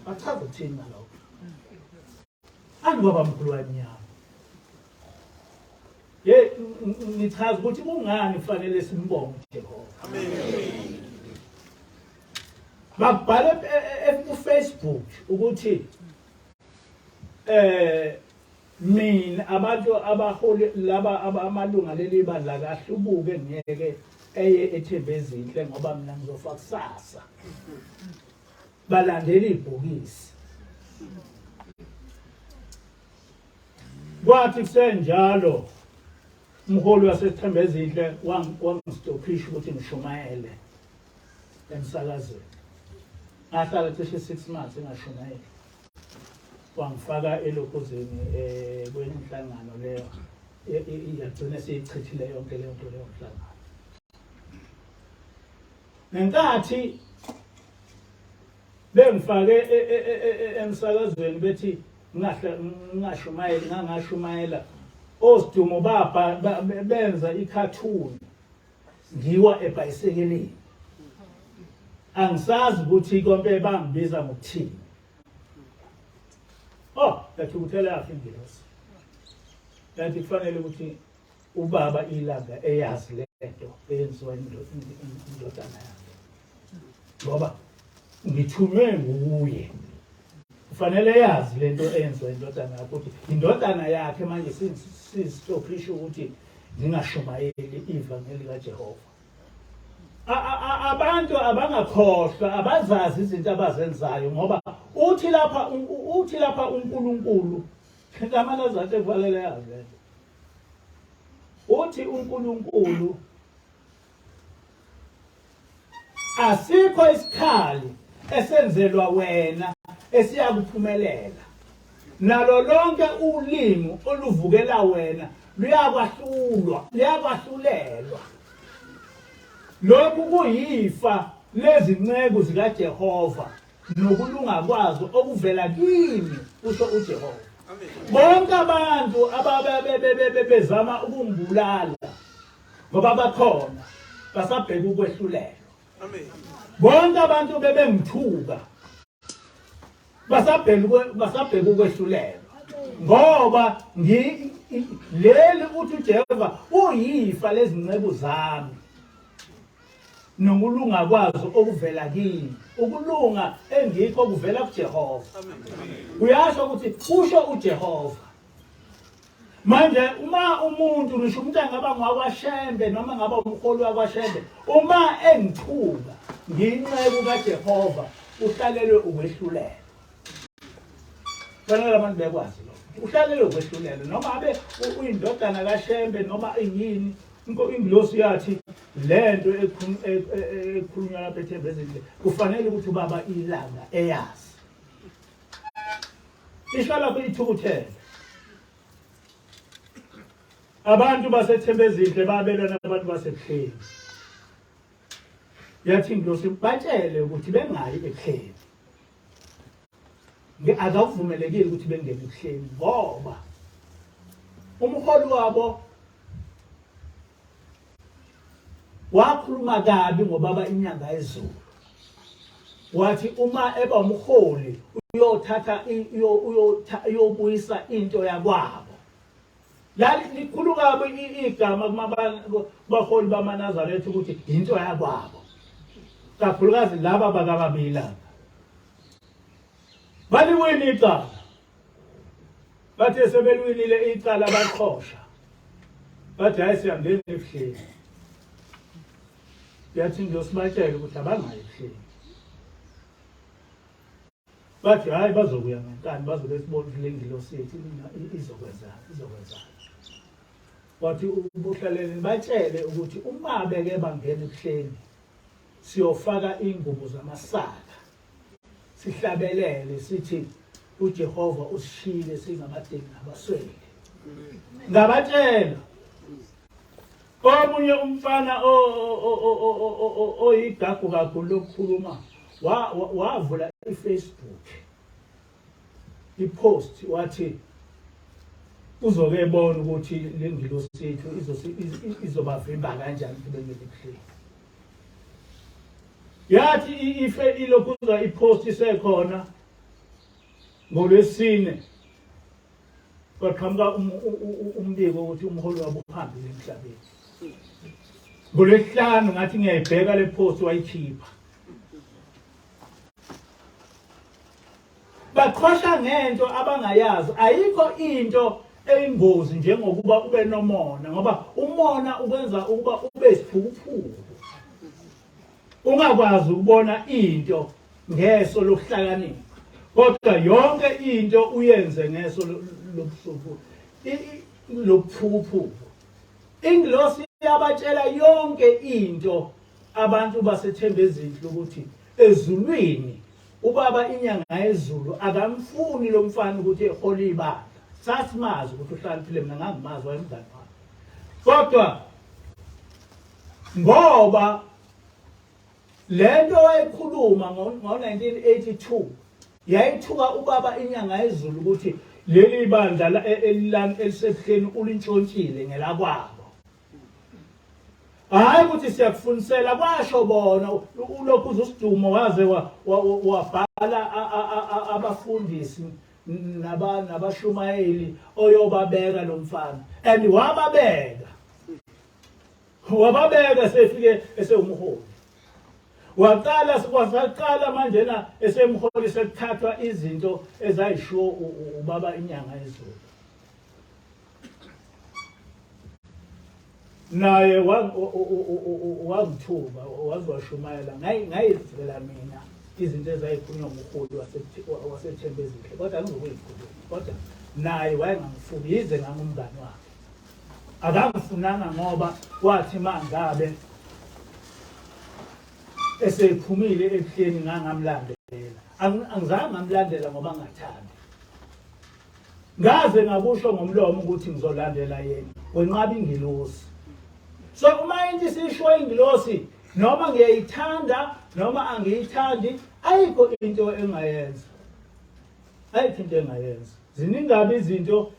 Bachaza ukuthini ngalokho? Anobaba mkhulu wayemnyama. Ye ngichaza ukuthi kungani kufanele simbonge uJehova. Amen. Bakubhala ku Facebook ukuthi mina abantu abaholi laba amalunga leli bandla kahlubuke ngeke eye eThembezinhle ngoba mina ngizofa kusasa. Balandela ibhokisi. Kwathi kusenjalo umholi waseThembezinhle wangistophisha ukuthi ngishumayele emsakazweni. Ngahlala cishe 6 months engashumayeli. Wangifaka elokhuzeni kwenye inhlangano leyo, yagcina siyichithile yonke leyo nto, leyo nhlangano. Ngenkathi bengifake emsakazweni bethi ngingashumayeli, ngangashumayela, osidumo babha benza i-cartoon ngiwa ebhayisekelini. Angisazi ukuthi konke bangibiza ngokuthini. Oh, yathukuthela yafa ingilosi. Yathi kufanele ukuthi ubaba ilanga eyazi lento eyenziwa indodana yakhe, ngoba ngithunywe nguye. Kufanele yazi lento eyenziwa indodana yakhe, ukuthi indodana yakhe manje sizistophisha ukuthi ngingashumayeli ivangeli kaJehova. Abantu abangakhohlwa, abazazi izinto abazenzayo, ngoba uthi lapha uNkulunkulu ngamanazathi kufanele yazi lento. Uthi uNkulunkulu asikho isikhali esenzelwa wena esiyakuphumelela, nalo lonke ulimi oluvukela wena luyakwahlulwa, luyakwahlulelwa. Lokhu kuyifa lezinceku zikaJehova nokulunga kwazo okuvela kimi, kusho uJehova. Bonke abantu ababebezama ukungibulala, ngoba bakhona basabheka ukwehlulelwa. Bonke abantu bebengithuka. Basabheka ukwehlulelwa ngoba leli uthi uJehova uyifa lezinceku zami nokulunga kwazo okuvela kimi. Ukulunga engikho kuvela kuJehova. Uyasho ukuthi usho uJehova. Manje uma umuntu ngisho umuntu angaba ngowakwaShembe noma ngaba umholi wakwaShembe uma engithuka ngiyinceku kaJehova uhlalelwe ukwehlulelwa. Fanele abantu bekwazi lokho. Uhlalelwe ukwehlulelwa noma abe uyindodana kaShembe noma iyini ingilosi yathi lento ekhulunywa lapha eThembezinhle kufanele ukuthi ubaba ilanga eyazi. Isho lapho ithukuthele. Abantu baseThembezinhle babelwa nabantu baseBuhleni. Yathi ingilosi batshele ukuthi bengayi eBuhleni. Akavumelekile ukuthi bengene eBuhleni ngoba umholi wabo Wakhuluma kabi ngobaba inyanga yezulu. Wathi uma eba umholi uyothatha uyobuyisa into yakwabo. Lali likhulu kabi igama kubaholi bamaNazaretha ukuthi into yakwabo. Kakhulukazi laba bakababilanga. Baliwina icala. Bathe sebelwinile icala baqhosha. Bathi hayi siyangena ebuhleni. Yathi ngiyosibatshela ukuthi abangayi ebuhleni. Bathi hayi bazokuya ngenkani bazobe sibona ukuthi le ngilosi yethu izokwenzani izokwenzani. Wathi ubuhlaleni batshele ukuthi uma beke bangena ebuhleni siyofaka ingubo zamasaka sihlabelele sithi uJehova usishiyile singabadingi nabaswele. Ngabatshela omunye umfana oyigagu kakhulu lokukhuluma wavula iFacebook ipost wathi uzoke ebona ukuthi le ngilosi yethu izobavimba kanjani ukuthi bengene ebuhleni. Yathi ife ilokhuza ipost isekhona ngolwesine kwaqhamuka um, umbiko ukuthi umholi wabo uhambile emhlabeni. Ngolwesihlanu ngathi ngiyayibheka le post wayikhipha. Baqhosha ngento abangayazi. Ayikho into eyingozi njengokuba ube nomona ngoba umona ukwenza ukuba ube isiphukuphuku. Ungakwazi ukubona into ngeso lokuhlakanipha. Kodwa yonke into uyenze ngeso lobusuku lobuphukuphuku. Ingilosi yabatshela yonke into abantu baseThembezinhle ukuthi ezulwini Ubaba inyanga yezulu akamfuni lo mfana ukuthi ehole ibandla. Sasimazi ukuthi uhlakaniphile mina ngangimazi wayemngani wami. Kodwa ngoba lento wayekhuluma ngo-1982 yayithuka ubaba inyanga yezulu ukuthi leli bandla elilami elisebuhleni ulintshontshile ngelakwabo. Hayi ukuthi siyakufunisela kwasho bona ulokhu uzusidumo waze wabhala abafundisi nabashumayeli oyobabeka lo mfana and wababeka wababeka sefike esewumholi waqala kwasaqala manjena esemholi sekuthathwa izinto ezayishiwo ubaba inyanga ezulu Naye wangithuka waze washumayela ngayizwela mina izinto ezayikhulunywa ngumholi waseThembezinhle kodwa angizokuyikhuluma kodwa naye wayengangifuni yize ngangumngani wakhe akangifunanga ngoba wathi mangabe esephumile ebuhleni ngangamlandela angizange ngamlandela ngoba ngathandi Ngaze ngakusho ngomlomo ukuthi ngizolandela yena. Wenqaba ingilosi. So uma into isisho ingilosi noma ngiyayithanda noma angiyithandi ayikho into engayenza. Ayikho into engayenza. Ziningi kabi izinto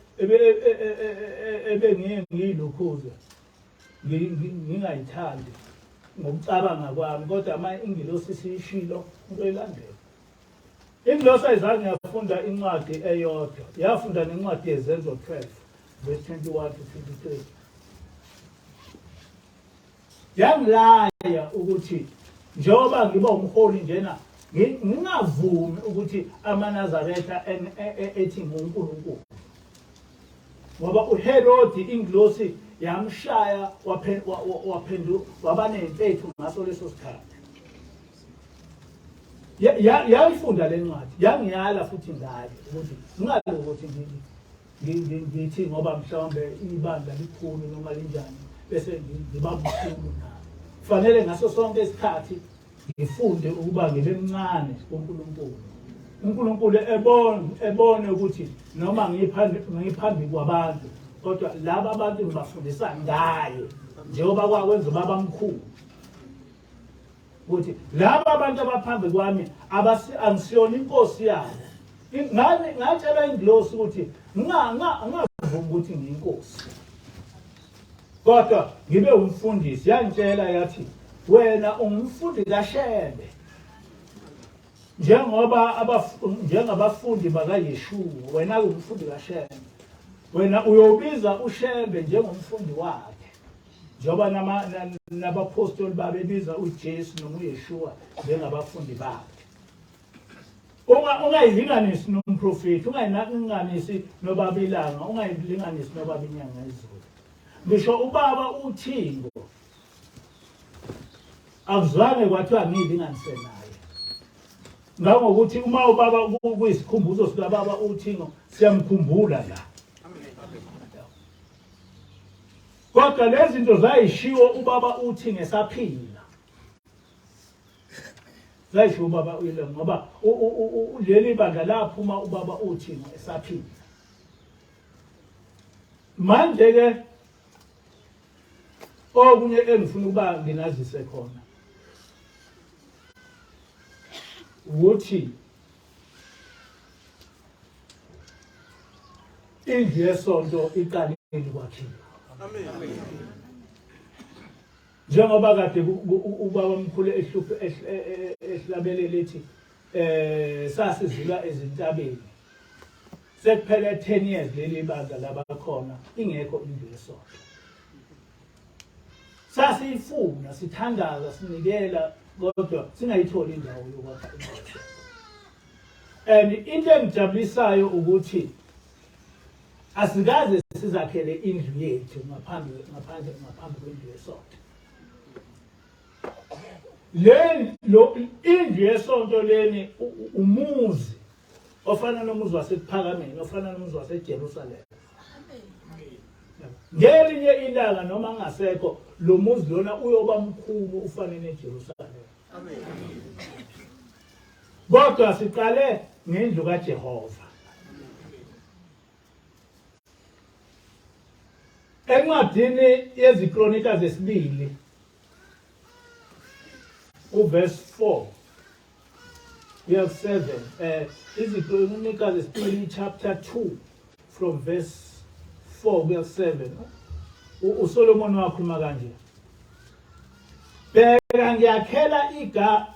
ebengiye ngiyilokhuze ngingayithandi ngokucabanga kwami kodwa uma ingilosi isishilo into elandela. Ingilosi ayizange yafunda incwadi eyodwa, yafunda nencwadi yeZenzo 12 verse 21 to 23. Yangilaya ukuthi njengoba ngiba umholi njena ngingavumi ukuthi amaNazaretha ethi nguNkulunkulu. Ngoba uHerodi ingilosi yamshaya waphenduka waba nempethu ngaso leso sikhathi. Yayifunda le ncwadi yangiyala futhi ngayo ukuthi ngingalokuthi ngithi ngoba mhlawumbe ibandla likhulu noma linjani bese ngiba mkhulu nalo. Kufanele ngaso sonke isikhathi ngifunde ukuba ngibe mncane kuNkulunkulu. uNkulunkulu ebone ebone ukuthi noma ngiphambi ngiphambi kwabantu kodwa laba abantu ngibafundisa ngaye njengoba kwakwenza ubaba mkhulu ukuthi laba abantu abaphambi kwami angisiyona inkosi yabo. Ngani ngatshela ingilosi ukuthi ngingavumi ukuthi ngiyinkosi kodwa ngibe umfundisi. Yangitshela yathi wena ungumfundi kaShembe njengoba njengabafundi bakaYeshua, wena ungumfundi kaShembe, wena uyobiza uShembe njengomfundi wakhe njengoba nabaphostoli babebiza uJesu noma uYeshua njengabafundi bakhe. Ungayilinganisi nomprofethi, ungayilinganisi nobaba ilanga, ungayilinganisi nobaba inyanga izulu. Ngisho ubaba uThingo akuzange kwathiwa ngiyilinganise naye. Ngangokuthi uma ubaba kuyisikhumbuzo sikababa uThingo siyamkhumbula la. Kodwa lezi zinto zayishiwo ubaba uthi ngesaphila. Zayishiwo ubaba uyile ngoba leli bandla laphuma ubaba uthi esaphila. Manje ke okunye engifuna ukuba nginazise khona ukuthi indlu yesonto iqalile ukwakhiwa. Njengoba kade ubaba omkhulu ehluphe ehlabelele ethi eh sasizula ezintabeni sekuphele 10 years leli bandla labakhona ingekho indlu yesonto. Sasiyifuna sithandaza sinikela kodwa singayitholi indawo yokwakha indlu yesonto. And into engijabulisayo ukuthi asikaze sizakhele indlu yethu ngaphambi ngaphandle ngaphambi kwendlu yesonto. Le lo indlu yesonto leni umuzi ofana nomuzi waseKuphakameni ofana nomuzi waseJerusalem. Ngelinye ilanga noma ngasekho lo muzi lona uyoba mkhulu ufane neJerusalem. Amen. Kodwa siqale ngendlu kaJehova. Encwadini yeziKronika zesibili uverse 4 kuya 7 eh iziKronika zesibili chapter 2 from verse 4 kuya 7 uSolomon wakhuluma kanje. Bheka ngiyakhela iga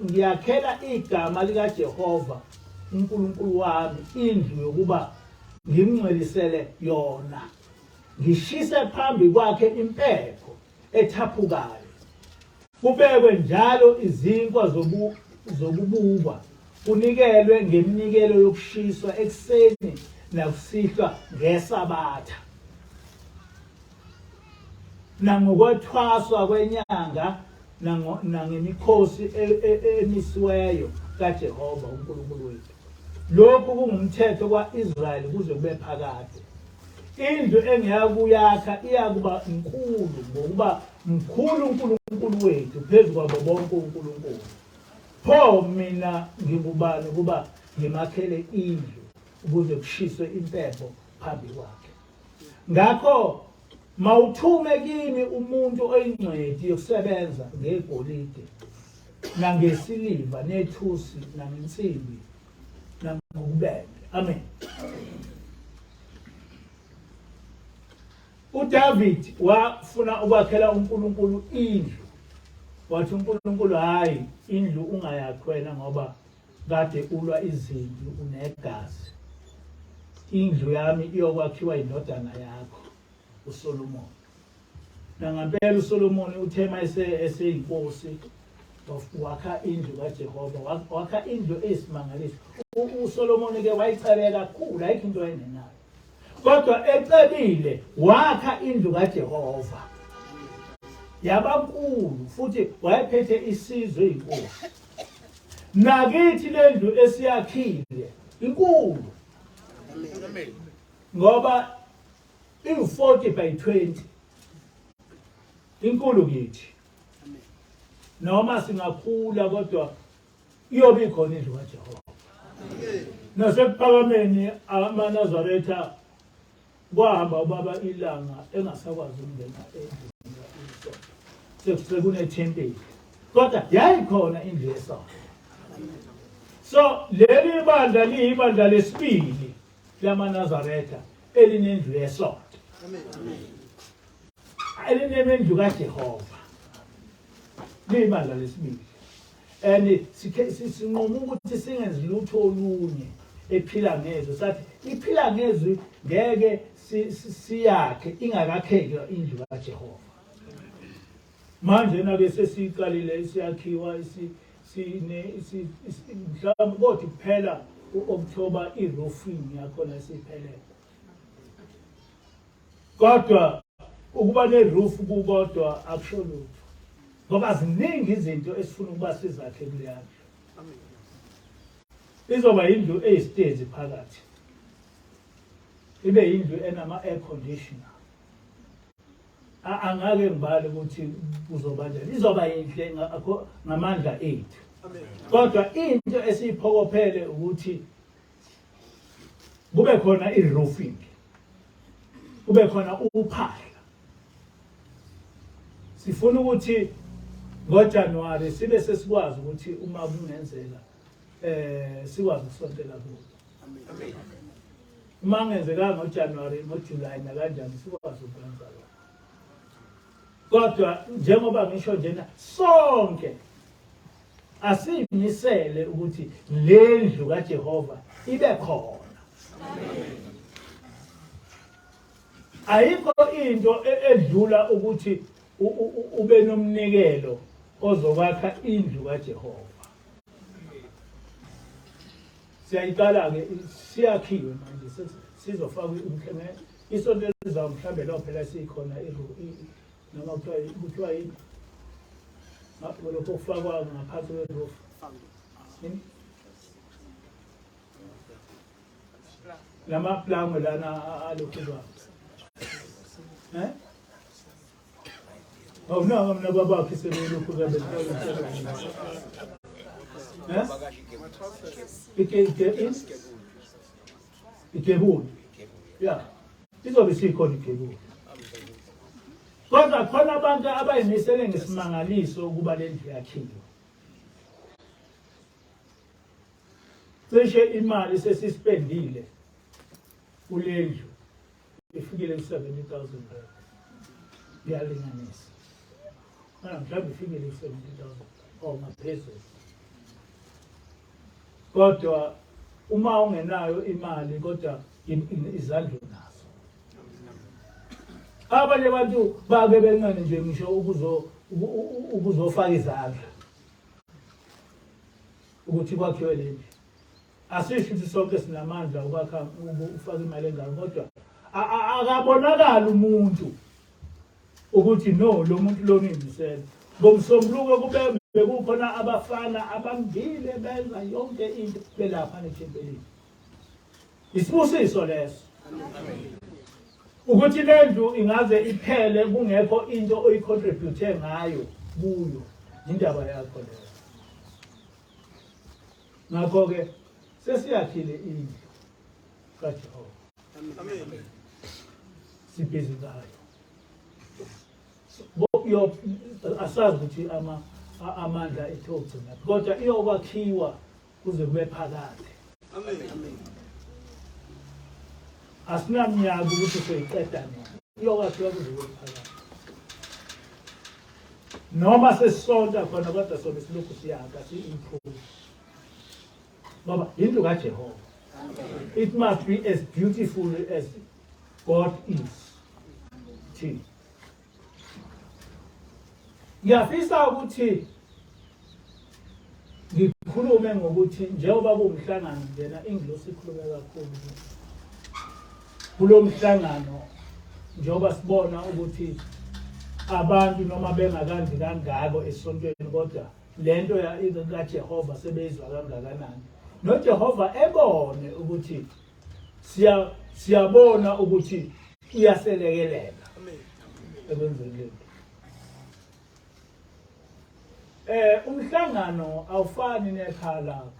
ngiyakhela igama likaJehova uNkulunkulu wami indlu yokuba ngimngcwelisele yona ngishise phambi kwakhe impepho ethaphukayo kubekwe njalo izinkwa zokubukwa kunikelwe ngeminikelo yokushiswa ekuseni nakusihlwa ngesabatha nangokwethwaswa kwenyanga nangemikhosi e, e, e, emisiweyo kaJehova uNkulunkulu wethu. Lokhu kungumthetho kwa-Israyeli kuze kube phakade. Indlu engiyakuyakha iyakuba nkulu ngokuba mkhulu uNkulunkulu wethu phezu kwabo bonke uNkulunkulu. Pho mina ngingubani ukuba ngimakhele indlu ukuze kushiswe impepho phambi kwakhe? Ngakho mawuthume kimi umuntu oyingcweti yokusebenza ngegolide nangesiliva nethusi nangensimbi nangokubende. Amen. UDavid wafuna ukwakhela uNkulunkulu indlu. Wathi uNkulunkulu hayi indlu ungayakhi wena ngoba kade ulwa izimpi unegazi, indlu yami iyokwakhiwa indodana yakho uSolomon. Nangampela uSolomon uthe mayese eseyinkosi wakha indlu kaJehova, wakha indlu eyisimangaliso. USolomon ke wayicebe kakhulu, ayikho into ayengenayo. Kodwa ecebile wakha indlu kaJehova. Yabankulu futhi wayephethe isizwe inkosi. Nakithi lendlu esiyakhile inkulu. Ngoba iwu-40 by 20 inkulu kithi noma singakhula kodwa iyobe ikhona indlu kaJehova. Nasekuphakameni amaNazaretha kwahamba ubaba ilanga engasakwazi ukungena endlini isonto, sekunethempeli kodwa yayikhona indlu yesonto. So leli bandla liyibandla lesibili lamaNazaretha elinendlu yesonto, elinemendlu kaJehova, liyibandla lesibili. And sinquma ukuthi singenzi lutho olunye ephila ngezwi, sathi iphila ngezwi ngeke siyakhe ingakakheki indlu kaJehova. Manje nake sesiqalile isiyakhiwa sine mhlawumbe kodwa kuphela u-October i-roofing yakhona isiphelele, kodwa ukuba ne-roof kukodwa akusho lutho ngoba ziningi izinto esifuna ukuba sizakhe kuleya ndlu. Izoba yindlu eyisitezi phakathi, ibe yindlu enama-air conditioner. Angake ngibale ukuthi kuzoba njani, izoba yinhle ngamandla ethu, kodwa into esiyiphokophele ukuthi kube khona i-roofing, kube khona uphahla. Sifuna ukuthi ngoJanuary sibe sesikwazi ukuthi uma kungenzeka sikwazi ukusontela kuyo. Uma kungenzekanga ngoJanuary, ngoJuly nakanjani sikwazi ukwenza lokho. Kodwa njengoba ngisho njena, sonke asimisele ukuthi le ndlu kaJehova ibe khona. Ayikho into edlula ukuthi ube nomnikelo ozokwakha indlu kaJehova. Siyayiqala-ke, siyakhiwe manje, sizofakwa umhlenge isonto elizayo mhlawumbe lo phela sikhona noma kuthiwa yini lokho kufakwa ngaphansi kwe-roof, lamaplangwe lana alokhu eh awunaka mina babakhe sebelokhu kabe eh igebulu ya izobe isikhona igebulu, kodwa khona abantu abayimisele ngesimangaliso ukuba le ndlu yakhiwe. Cishe imali sesispendile kule ndlu ifikile ku-70,000 rand, ngiyalinganisa mhlawumbe ifikile ku-70,000 or ngaphezulu. Kodwa uma ungenayo imali kodwa izandla unazo. Abanye abantu bake bencane nje ngisho ukuzofaka izandla ukuthi kwakhiwe le ndlu. Asisho ukuthi sonke sinamandla ukwakha ufaka imali engako, kodwa akabonakali umuntu ukuthi no lo muntu lona uyimisele. Ngomsombuluko kube bekukhona abafana abambile benza yonke into belapha nethempelini. Isibusiso leso ukuthi le ndlu ingaze iphele kungekho into oyicontribute ngayo kuyo, indaba yakho leyo. Ngakho-ke sesiyakhile indlu kaJehova, sibhizi ngayo. Asazi ukuthi amandla ethu ogcina, kodwa iyokwakhiwa kuze kube phakade. Asinamnyaka ukuthi soyiqeda nini, iyokwakhiwa kuze kube phakade. Noma sesisonta khona kodwa sobe silokhu siyakha si-improve. Ngoba indlu kaJehova. It must be as beautiful as God is. Thina. Ngiyafisa ukuthi ngikhulume ngokuthi njengoba kuwumhlangano njena ingilosi ikhulume kakhulu kulo mhlangano njengoba sibona ukuthi abantu noma bengakandi kangako esontweni kodwa lento kaJehova sebeyizwa kangakanani noJehova ebone ukuthi siya siyabona ukuthi uyaselekelela ekwenzeni lento. Umhlangano awufani nekhaya lakho.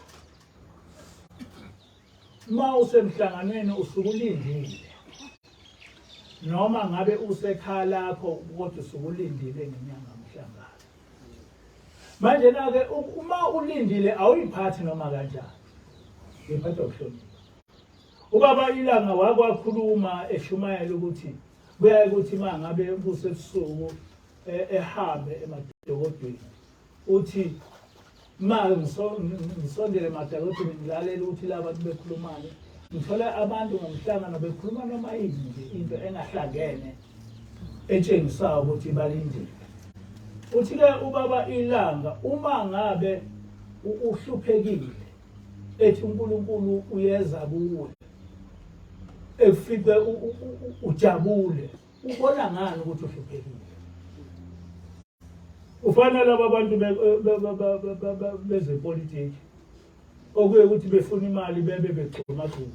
Uma usemhlanganweni usuke ulindile. Noma ngabe usekhaya lakho kodwa usuke ulindile ngenyanga umhlangano. Manje na ke uma ulindile awuyiphathi noma kanjani. Uyiphatha ukuhlonipha. Ubaba ilanga wakwakhuluma eshumayela ukuthi kuyaye ukuthi uma ngabe kusebusuku e, ehambe emadokodweni uthi ma ngisondele emadokodweni ngilalela ukuthi laba bantu bekhulumani ngithole abantu ngomhlangano bekhuluma noma yini nje into engahlangene etshengisayo ukuthi balindile uthi-ke ubaba ilanga uma ngabe uhluphekile ethi uNkulunkulu uyeza kuwe efice ujabule ubona ngani ukuthi uhluphekile ufana laba bantu bezepolitiki okuye ukuthi befuna imali bebe begxumagxuma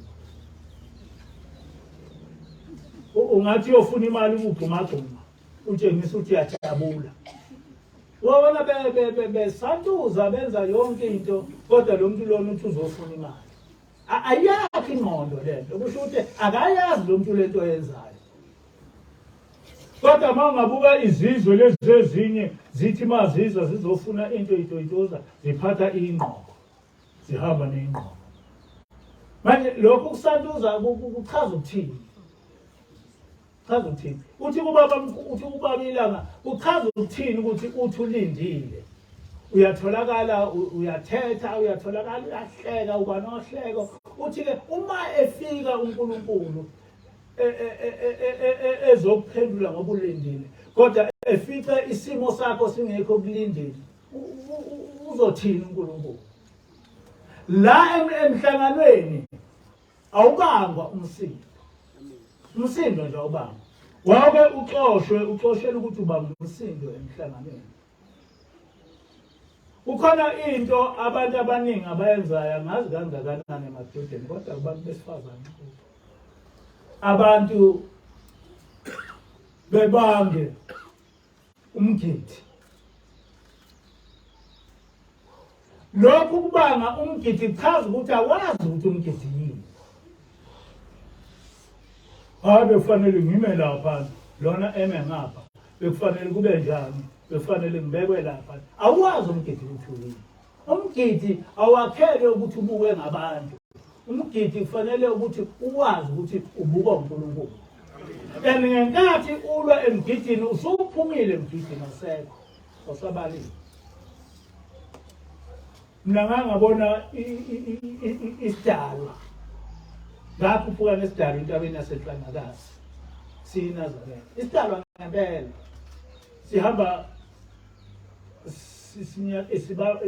ungathi uyofuna imali ubugxumagxuma utshengisa ukuthi uyajabula wabona besantuza benza yonke into kodwa lo muntu lona uthi uzofuna imali ayakhi ingqondo lento kusho ukuthi akayazi lo muntu lento ayenzayo kodwa uma ungabuka izizwe lezi ezinye zithi maziza zizofuna into itoyitoza ziphatha ingqobo zihamba nengqobo manje lokhu kusantuza kuchaza ukuthini chaza ukuthini uthi kubaba uthi ubaba ilanga kuchaza ukuthini ukuthi uthi ulindile uyatholakala uyathetha uyatholakala uyahleka uba nohleko uthi ke uma efika uNkulunkulu e, e, e, ezokuphendula ngoba ulindile kodwa efice isimo sakho singekho kulindile uzothini uNkulunkulu la emhlanganweni awubangwa umsindo umsindo nje awubangwa wawuke uxoshwe uxoshela ukuthi ubanga umsindo emhlanganweni kukhona into abantu abaningi abayenzayo angazi kangakanani emadodeni kodwa kubantu besifazane abantu bebange umgidi lokhu kubanga umgidi kuchaza ukuthi awazi ukuthi umgidi yini hayi bekufanele ngime lapha lona eme ngapha bekufanele kube njani bekufanele ngibekwe lapha awazi umgidi ukuthi uyini umgidi awakhelwe ukuthi ubukwe ngabantu umgidi kufanele ukuthi uwazi ukuthi ubukwa uNkulunkulu and ngenkathi ulwa emgidini usuphumile emgidini asekho awusabalile mina ngangabona isidalwa ngakhuphuka nesidalwa entabeni yasenhlangakazi siyinazaretha isidalwa ngempela sihamba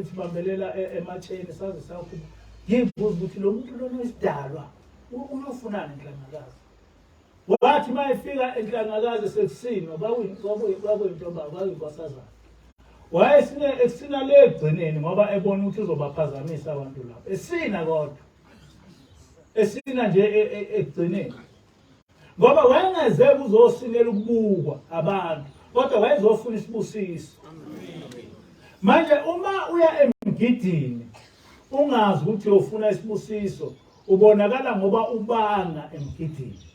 sibambelela e, ematsheni saze sakhuphuka ngibuza ukuthi lo muntu lona isidalwa uyofunani enhlangakazi Wathi uma efika enhlangakazi sekusinwa kwakuyintombazane kwakuyinkosazana. Wayesine esina le ekugcineni ngoba ebona ukuthi uzobaphazamisa abantu lapho. Esina kodwa. Esina nje e, e, ekugcineni. Ngoba wayengeze kuzosinela ukubukwa abantu kodwa wayezofuna isibusiso. Manje uma uya emgidini ungazi ukuthi uyofuna isibusiso ubonakala ngoba ubanga emgidini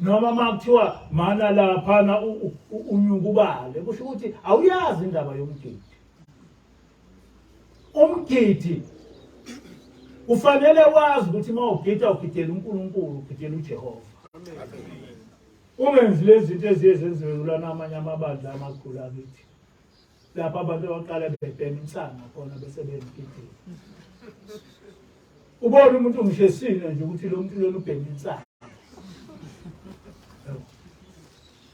noma uma kuthiwa mana laphana unyukubale kusho ukuthi awuyazi indaba yomgidi umgidi ufanele wazi ukuthi uma ugida ugidela uNkulunkulu ugidela uJehova ungenzi lezi zinto eziye zenziwe kulana amanye amabandla amakhulu akithi lapho abantu abaqala bebhema insangu khona bese bemgidini. Ubona umuntu ngisho esina nje ukuthi lo muntu lona ubhema insana.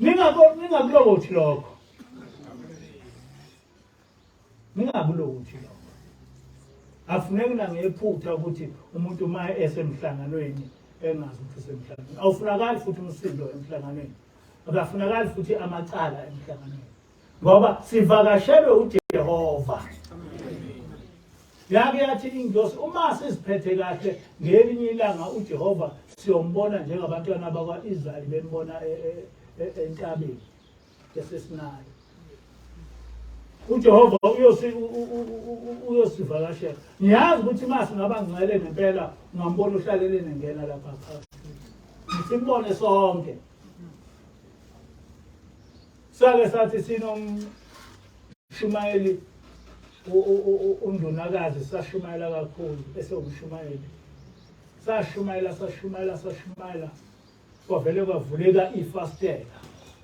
Ningako ningakulokothi lokho. Ningakulokothi lokho. Afuneki nangephutha ukuthi umuntu uma esemhlanganweni engazi ukuthi usemhlanganweni. Awufunakali futhi umsindo emhlanganweni. Akafunakali futhi amacala emhlanganweni. Ngoba sivakashelwe uJehova. Yake yathi ingilosi uma siziphethe kahle ngelinye ilanga uJehova siyombona njengabantwana bakwa-Israyeli bembona e, e, e, entabeni yaseSinayi. uJehova uyosi uyosivakashela. Ngiyazi ukuthi uma singaba ngcwele ngempela ungambona uhlalele nengena lapha phakathi. Simbone sonke. Sake sathi sinomshumayeli undunakazi sashumayela kakhulu esewumshumayeli. Sashumayela sashumayela sashumayela kwavele kwavuleka ifastela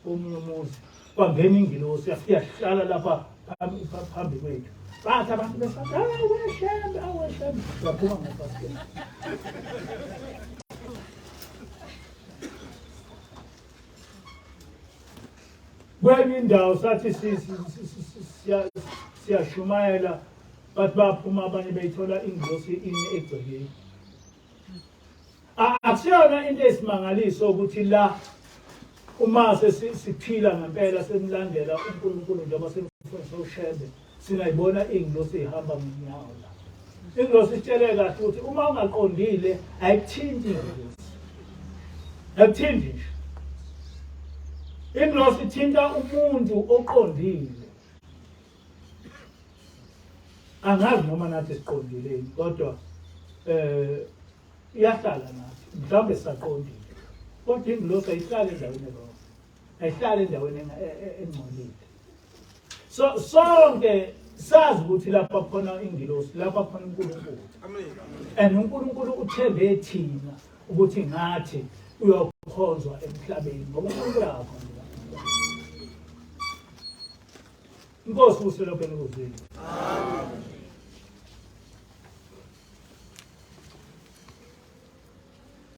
komunye umuzi kwangena ingilosi yafika yahlala lapha phambi kwethu bathi abantu besathi aweshembe aweshembe yaphuma ngefastela kwenye indawo sathi siyashumayela bathi baphuma abanye beyithola ingilosi imi egcekeni Akusiyona into eyisimangaliso ukuthi la uma sesiphila ngempela semlandela uNkulunkulu njengoba simfundisa uShembe singayibona ingilosi ihamba ngenyawo la. Ingilosi isitshele kahle ukuthi uma ungaqondile ayikuthinti ingilosi. Ayikuthinti nje. Ingilosi ithinta umuntu oqondile. Angazi noma nathi siqondile yini kodwa eh iyahlala nathi mhlawumbe sisaqondile kodwa ingilosi ayihlali endaweni erong ayihlali endaweni e, e, engcolile so sonke sazi ukuthi lapha khona ingilosi lapha khona uNkulunkulu and uNkulunkulu uthembe thina ukuthi ngathi uyokhonzwa emhlabeni ngoba uNkulunkulu akakhonzwa Inkosi uselokhu enikuzwile.